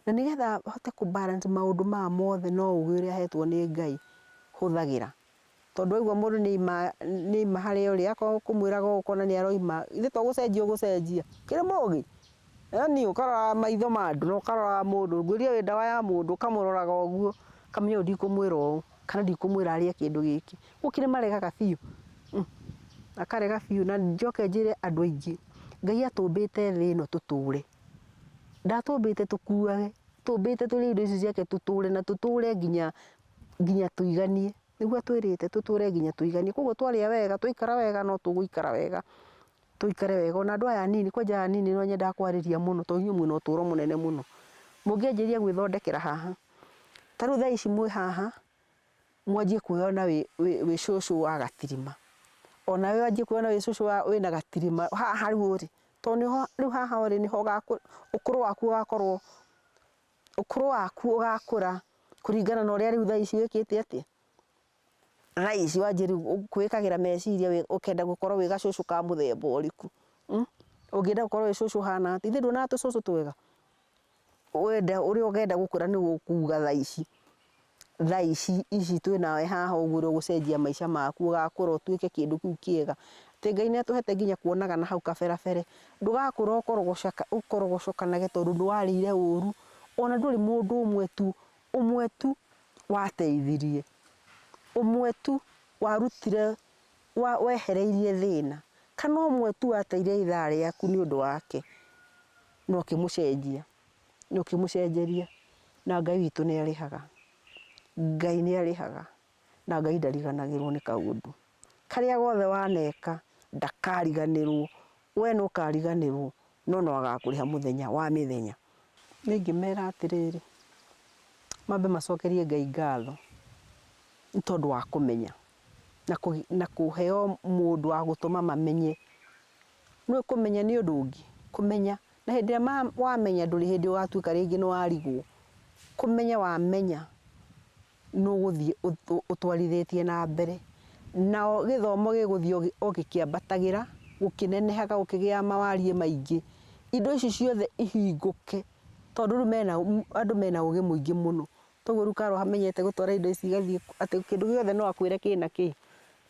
Na nĩgetha hote kũ balance maũndũ maya mothe no ũgĩ ũrĩa hetwo nĩ Ngai hũthagĩra. Tondũ waigua mũndũ nĩ aima harĩa ũrĩ, akorwo ũkũmwĩraga ũũ ũkona nĩ aroima, githĩ to gũcenjia ũgũcenjia, ũkĩrĩ mũgĩ? Yaani ũkaroraga maitho ma andũ na ũkaroraga mũndũ, ngwĩrire wĩ ndawa ya mũndũ, ũkamũroraga ũguo, ũkamenya ũyũ ndikũmwĩra ũũ, kana ndikũmwĩra arĩe kĩndũ gĩkĩ. Gũkĩrĩ maregaga biũ, makarega biũ na njoke njĩre andũ aingĩ, Ngai atũmbĩte thĩ ĩno tũtũre, ndatũmbĩte tũkuage, atũmbĩte tũrĩe indo ici ciake tũtũre na tũtũre nginya tũiganie, nĩguo atwĩrĩte tũtũre nginya tũiganie, koguo twarĩa wega, twaikara wega no tũgũikara wega, tũikare wega, ona andũ aya anini, kwanja aya anini nĩo nyendaga kwarĩria mũno tondũ inyuĩ mwĩna ũtũro mũnene mũno, mũngĩanjĩrĩria gwĩthondekera haha, ta rĩu thaa ici mwĩ haha, mwanjie kwĩyona wĩ cũcũ wa gatirima, onawe wanjie kwĩyona wĩ cũcũ wĩna gatirima haha rĩu ũrĩ, tondũ nĩho rĩu haha ũrĩ nĩho ũkũrũ waku ũgakorwo, ũkũrũ waku ũgakũra kũringana na ũrĩa rĩu thaa ici wĩkĩte atĩa, thaa ici wanjie rĩu kwĩĩkagĩra meciria ũkenda gũkorwo wĩ gacũcũ ka mũthemba ũrĩkũ, ũngĩenda gũkorwo wĩ cũcũ ũhana atĩa, ithe nduonaga tũcũcũ twega, wenda ũrĩa ũngĩenda gũkũra nĩguo ũkuga thaa ici, thaa ici ici twĩ nawe haha ũguo ũrĩa ũgũcenjia maica maku ũgakũra ũtuĩke kĩndũ kĩu kĩega. Atĩ Ngai nĩ atũhete nginya kuonaga na hau kaberabere, ndũgakũra ũkorogocokanage tondũ nĩ warĩire ũru, ona ndũrĩ mũndũ ũmwe tu, ũmwe tu wateithirie, ũmwe tu warutire, wehereirie thĩna, kana ũmwe tu wateire ithaa rĩaku nĩ ũndũ wake na ũkĩmũcenjia, na ũkĩmũcenjeria, na Ngai witũ nĩ arĩhaga, Ngai nĩ arĩhaga, na Ngai ndariganagĩrwo nĩ kaũndũ. Karĩa gothe waneka ndakariganĩrwo, we nĩ ũkariganĩrwo no no agakũrĩha mũthenya wa mĩthenya. Niĩ ingĩmera atĩrĩrĩ, mambe macokerie Ngai ngatho nĩ tondũ wa kũmenya na kũheo mũndũ wa gũtũma mamenye. Nĩũĩ kũmenya nĩ ũndũ ũngĩ, kũmenya na hĩndĩ ĩrĩa wamenya ndũrĩ hĩndĩ ũgatuĩka rĩngĩ nĩ warigwo. Kũmenya wamenya nĩ ũgũthiĩ ũtwarithĩtie na mbere. Nao gĩthomo gĩgũthiĩ o gĩkĩambatagĩra, gũkĩnenehaga gũkĩgĩaga mawariĩ maingĩ. Indo ici ciothe ihingũke tondũ rĩu mena, andũ mena ũgĩ mũingĩ mũno. Toguo rĩu Carol amenyete gũtwara indo ici igathiĩ atĩ kĩndũ gĩothe no akwĩre kĩna kĩ,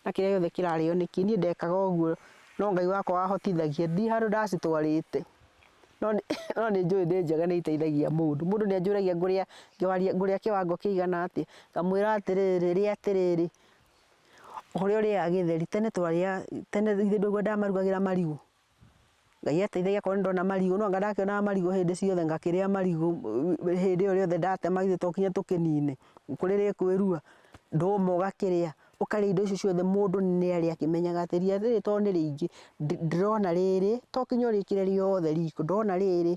na kĩrĩa gĩothe kĩrarĩo nĩ kĩ. Niĩ ndekaga ũguo no Ngai wakwa wahotithagia, ndirĩ handũ ndacitwarĩte. No nĩ njũĩ nĩ njega nĩ iteithagia mũndũ. Mũndũ nĩ anjũragia ngũrĩa ngũrĩa kĩwango kĩigana atĩa, ngamwĩra atĩrĩrĩ, rĩa atĩrĩrĩ, ũrĩa ũrĩaga gĩtheri. Tene twarĩaga, tene githĩ ndũigua ndamarugagĩra marigũ? Ngai ateithagia akorwo nĩ ndona marigũ, no anga ndakĩonaga marigũ hĩndĩ ciothe ngakĩrĩa marigũ hĩndĩ ĩyo rĩothe ndatema githĩ to nginya tũkĩnine, kũrĩ rĩkwĩrua, ndũma ũgakĩrĩa, ũkarĩa indo icio ciothe mũndũ nĩ arĩa akĩmenyaga atĩ ria rĩrĩ tondũ nĩ rĩingĩ, ndĩrona rĩrĩ, to nginya ũrĩkĩre rĩothe riko, ndĩrona rĩrĩ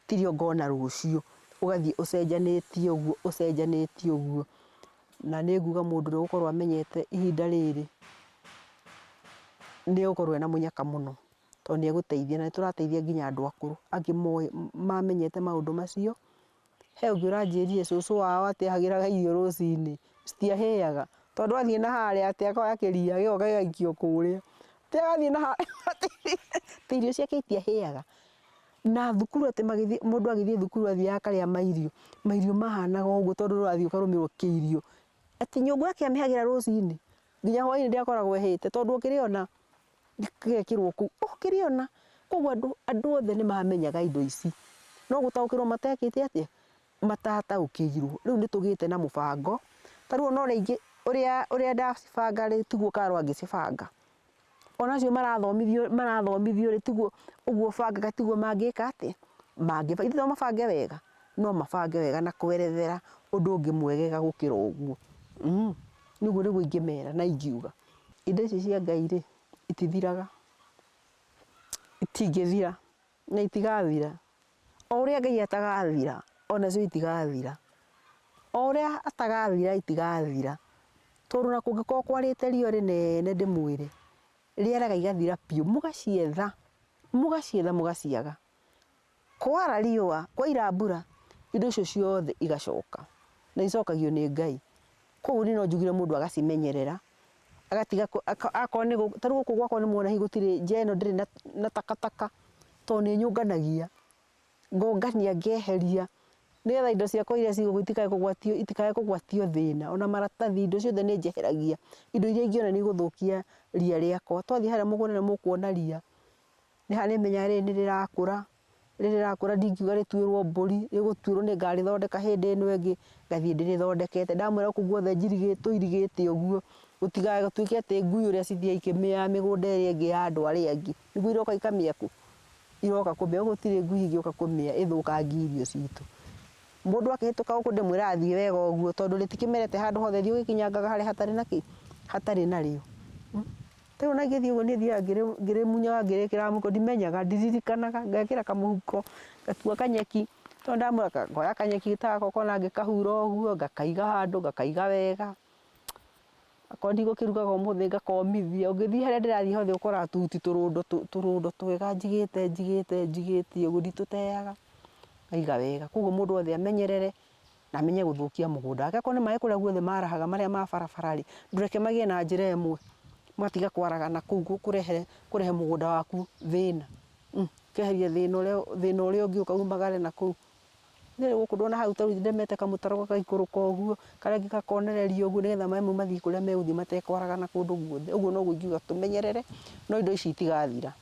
tirio ngona rũciũ, ũgathiĩ ũcenjanĩtie ũguo, ũcenjanĩtie ũguo. Na nĩ nguga mũndũ ũrĩa ũgũkorwo amenyete ihinda rĩrĩ, nĩ egũkorwo ena mũnyaka mũno, tondũ nĩ egũteithia, na nĩ tũrateithia nginya andũ akũrũ, angĩ moĩ mamenyete maũndũ macio. He ũngĩ ũranjĩrire cũcũ wao atĩ ahagĩraga irio rũcinĩ, citiahĩaga, tondũ athiĩ na harĩa atĩ akoya kĩria gĩgoka gĩgaikio kũrĩa, atĩ agathiĩ na harĩa atĩ irio ciake itiahĩaga. Na thukuru atĩ magĩthiĩ, mũndũ agĩthiĩ thukuru athiaga akarĩa mairio, mairio mahanaga ũguo tondũ ũrathiĩ ũkarũmĩrwo kĩirio. Atĩ nyũngũ yake amĩhagĩra rũcinĩ, nginya hwainĩ ndĩakoragwo ĩhĩte tondũ ũkĩrĩona gĩgekĩrwo kũu, ũkĩrĩona. Koguo andũ, andũ othe nĩ mamenyaga indo ici, no gũtaũkĩrwo matekĩte atĩa, matataũkĩirwo. Rĩu nĩ tũgĩte na mũbango, ta rĩu ona ũrĩa ũrĩa, ũrĩa ndacibanga rĩ, tiguo Carol angĩcibanga. Ona acio marathomithio marathomithio rĩ tiguo ũguo ũbangaga tiguo mangĩka atĩa, mangĩ ithe to mabange wega, no mabange wega na kwerethera ũndũ ũngĩ mwegega gũkĩra ũguo. Niĩ ũguo nĩguo ingĩmera na ingiuga. Indo ici cia Ngai rĩ, itithiraga, itingĩthira na itigathira. O ũrĩa Ngai atagathira, onacio itigathira. O ũrĩa atagathira itigathira. Tondũ ona kũngĩkorwo kwarĩte riũa rĩnene ndĩmwĩre, rĩaraga igathira biũ, mũgacietha, mũgacietha mũgaciaga. Kwara riũa, kwaira mbura, indo icio ciothe igacoka, na icokagio nĩ Ngai. Koguo niĩ no njugire mũndũ agacimenyerera, agatiga akorwo nĩ ta rĩu gũkũ gwakwa nĩ muona hihi gũtirĩ, nja ĩno ndĩrĩ na takataka, tondũ nĩ nyũnganagia, ngongania ngeheria, nĩgetha indo ciakwa iria ciĩ gũkũ itikae kũgwatio itikae kũgwatio thĩna, ona maratathi, indo ciothe nĩ njeheragia, indo iria ingĩona nĩ igũthũkia ria rĩakwa. Twathiĩ harĩa mũgũnda nĩ mũkuona ria, nĩ harĩa nĩmenyaga rĩrĩ nĩ rĩrakũra, rĩrĩ rĩrakũra ndingiuga rĩtuĩrwo mbũri, rĩgũtuĩrwo nĩ ngarĩthondeka hĩndĩ ĩno ĩngĩ, ngathiĩ ndĩrĩthondekete. Ndamwĩra gũkũ guothe tũirigĩte ũguo, gũtigatuĩke atĩ ngui ũrĩa cithiaga ikĩmĩaga mĩgũnda ĩrĩa ĩngĩ ya andũ arĩa angĩ, nĩguo iroka ikamĩa kũ? Iroka kũmĩa, gũkũ gũtirĩ ngui ĩngĩũka kũmĩa ĩthũkangie irio citũ. Mũndũ akĩhĩtũka gũkũ ndĩmwĩraga thiĩ wega ũguo tondũ rĩtikĩmerete handũ hothe, thiĩ ũgĩkinyangaga harĩa hatarĩ na kĩ? Hatarĩ narĩo. Ta rĩu ona ingĩthiĩ ũguo niĩ thiaga ngĩrĩmunyaga ngĩrĩkĩraga mũhuko, ndimenyaga, ndiririkanaga, ngekĩra kamũhuko, ngatua kanyeki, tondũ ndamwĩra ngoya kanyeki ta gaka ũkona ngĩkahura ũguo, ngakaiga handũ, ngakaiga wega. Akorwo ndigũkĩrugaga ũmũthĩ ngakomithia, ũngĩthiĩ harĩa ndĩrathiĩ hothe ũkoraga tũhuti tũrũndo tũrũndo twega njigĩte njigĩte njigĩte ũguo nditũteaga, ngaiga wega. Koguo mũndũ wothe amenyerere na amenye gũthũkia mũgũnda wake. Akorwo nĩ maĩ kũrĩa guothe marahaga marĩa ma barabara rĩ, ndũreke magĩe na njĩra ĩmwe, magatiga kwaraga nakũu kũrehe kũrehe mũgũnda waku thĩna. Ũkeheria thĩna ũrĩa thĩna ũrĩa ũngĩũka umagare nakũu. Niĩ gũkũ ndona hau ta rĩu ndemete kamũtaro gagaikũrũka ũguo, karĩa gakonererio ũguo nĩgetha maĩ mau mathiĩ kũrĩa megũthiĩ matekwaragana kũndũ guothe. Ũguo noguo ingiuga tũmenyerere, no indo ici itigathira.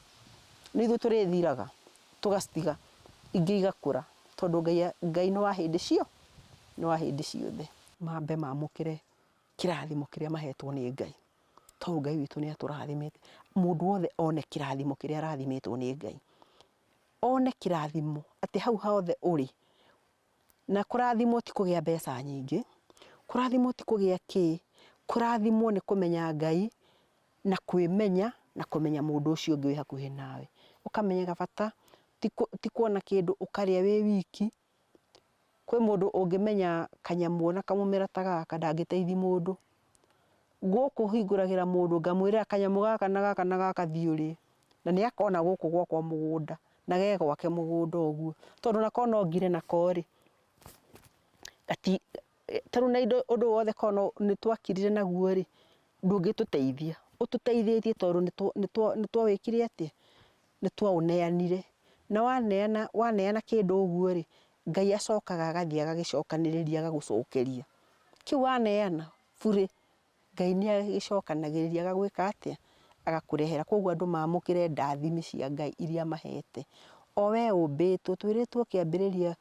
Nĩ ithuĩ tũrĩthiraga, tũgacitiga, ingĩ igakũra, tondũ Ngai Ngai nĩ wa hĩndĩ cio, nĩ wa hĩndĩ ciothe. Mambe mamũkĩre kĩrathimo kĩrĩa mahetwo nĩ Ngai, tondũ Ngai witũ nĩ atũrathimĩte. Mũndũ wothe one kĩrathimo kĩrĩa arathimĩtwo nĩ Ngai. One kĩrathimo atĩ hau hothe ũrĩ, na kũrathimwo ti kũgĩa mbeca nyingĩ, kũrathimwo ti kũgĩa kĩ, kũrathimwo nĩ kũmenya Ngai na kwĩmenya na kũmenya mũndũ ũcio ũngĩ wĩ hakuhĩ nawe. Ũkamenyaga bata ti kuona kĩndũ ũkarĩa wĩ wiki. Kwĩ mũndũ ũngĩmenya kanyamũ na kamũmera ta gaka ndangĩteithia mũndũ. Gũkũ hingũragĩra mũndũ ngamwĩrĩra kanyamũ gaka na gaka na gaka thiĩ ũrĩe. Na nĩ akona gũkũ gwakwa mũgũnda na ge gwake mũgũnda ũguo. Tondũ nako no ngire nako rĩ, ta rĩu na indo ũndũ wothe korwo nĩ twakirire naguo rĩ, ndũngĩtũteithia. Ũtũteithĩtie tondũ nĩ twawĩkire atĩa? Nĩ twaũneanire. Na waneana waneana kĩndũ ũguo rĩ, Ngai acokaga agathiĩ agagĩcokanĩrĩria agagũcokeria. Kĩu waneana burĩ, Ngai nĩ agĩcokanagĩrĩria agagwĩka atĩa? Agakũrehera. Koguo andũ mamũkĩre ndathimi cia Ngai iria amahete. O we ũmbĩtwo, twĩrĩtwo kĩambĩrĩria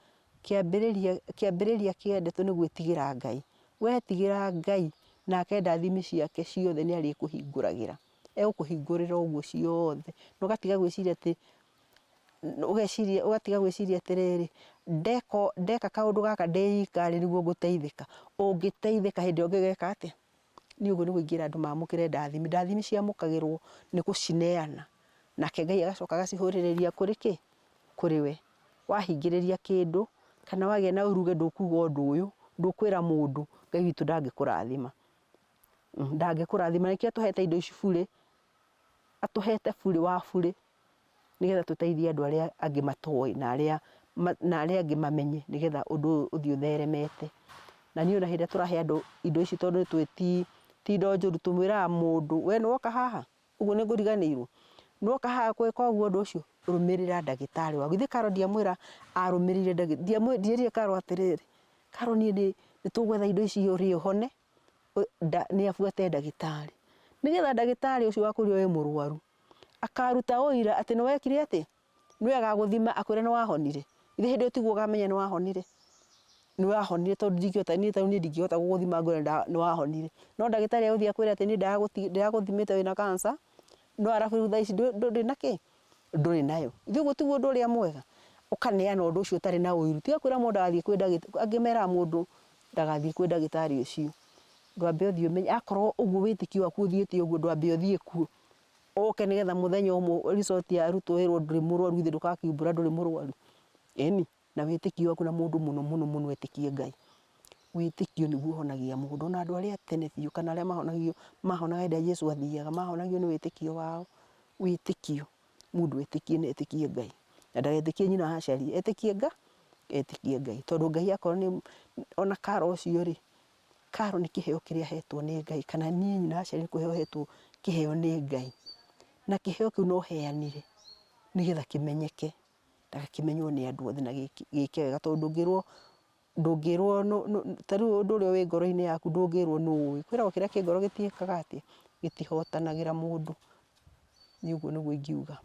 kĩambĩrĩria kĩambĩrĩria kĩa ndeto nĩ gwĩtigĩra Ngai. Wetigĩra Ngai, nake ndathimi ciake ciothe nĩ arĩkũhingũragĩra. Egũkũhingũrĩra ũguo ciothe. Na ũgatiga gwĩciria atĩ ũgeciria ũgatiga gwĩciria atĩrĩrĩ, ndeka ndeka kaũndũ gaka ndĩ ika rĩ nĩguo ngũteithĩka. Ũngĩteithĩka hĩndĩ ĩyo ũngĩgeka atĩa? Niĩ ũguo nĩguo ingĩra andũ mamũkĩre ndathimi. Ndathimi ciamũkagĩrwo nĩ gũcineana. Nake Ngai agacoka agacihũrĩrĩria kũrĩ kĩ? Kũrĩ we. Wahingĩrĩria kĩndũ, kana wagĩa na ũruge ndũkuga ũndũ ũyũ, ndũkwĩra mũndũ, Ngai witũ ndangĩkũrathima. Ndangĩkũrathima. Nĩkĩo atũhete indo ici burĩ, atũhete burĩ wa burĩ, nĩgetha tũteithie andũ arĩa angĩ matoĩ na arĩa na arĩa angĩ mamenye nĩgetha ũndũ ũyũ ũthiĩ ũtheremete. Na niĩ ona hĩndĩ ĩrĩa tũrahe andũ indo ici tondũ nĩ tũĩ ti indo njũru, tũmwĩraga mũndũ we nĩ woka haha, ũguo nĩ ngũriganĩirwo, nĩ woka haha gwĩka ũguo ũndũ ũcio, rũmĩrĩra ndagĩtarĩ waku. Githĩ Carol ndiamwĩra arũmĩrĩire ndagĩtarĩ, ndierire Carol atĩrĩrĩ, Carol niĩ nĩ tũgwetha indo ici ũrĩe ũhone, nĩ abuate ndagĩtarĩ. Nĩgetha ndagĩtarĩ ũcio wakwĩrire wĩ mũrwaru, akaruta ũira atĩ nĩ wekire atĩa? Nĩwe agagũthima akwĩre nĩ wahonire. Githĩ hĩndĩ ĩyo tiguo ũkamenya nĩ wahonire? Nĩ wahonire tondũ ndingĩhota niĩ ta rĩu niĩ ndingĩhota gũgũthima ngwĩre nĩ wahonire. No ndagĩtarĩ egũthiĩ akwĩre atĩ niĩ ndĩragũthimĩte wĩna cancer, No arabu rĩu thaa ici ndũrĩ na kĩ? Ndũrĩ nayo. Ithuĩ ũguo tiguo ũndũ ũrĩa mwega? Ũkaneana ũndũ ũcio ũtarĩ na ũiru. Tiga kwĩra mũndũ ndagathiĩ kwĩ ndagĩtarĩ, angĩ meraga mũndũ ndagathiĩ kwĩ ndagĩtarĩ ũcio. Ndwambe ũthiĩ ũmenye, akorwo ũguo wĩtĩkio waku ũthiĩte ũguo ndwambe ũthiĩ kuo. Ũke nĩgetha mũthenya ũmwe result yarutwo wĩrwo ndũrĩ mũrwaru githĩ ndũgakiumbũra ndũrĩ mũrwaru? Ĩni. Na wĩtĩkio waku na mũndũ mũno mũno mũno etĩkie Ngai. Wĩtĩkio nĩguo ũhonagia mũndũ. Ona andũ arĩa a tene biũ kana arĩa mahonagio, mahonaga hĩndĩ ĩrĩa Jesu athiaga, mahonagio nĩ wĩtĩkio wao. Wĩtĩkio, mũndũ etĩkie na etĩkie Ngai. Na ndagetĩkie nyina wa aciari, etĩkie Nga, etĩkie Ngai. Tondũ Ngai akorwo nĩ, ona Karo ũcio rĩ, Karo nĩ kĩheo kĩrĩa ahetwo nĩ Ngai, kana niĩ nyina wa aciari nĩ kũheo hetwo kĩheo nĩ Ngai. Na kĩheo kĩu no heanire nĩgetha kĩmenyeke. Na kĩmenywo nĩ andũ othe na gĩke wega tondũ ndũngĩrwo ndũngĩrwo ta rĩu ũndũ ũrĩa wĩ ngoro-inĩ yaku ndũngĩrwo nũ ũĩ. Kwĩragwo kĩrĩa kĩ ngoro gĩtiĩkaga atĩa? Gĩtihotanagĩra mũndũ. Niĩ ũguo nĩguo ingiuga.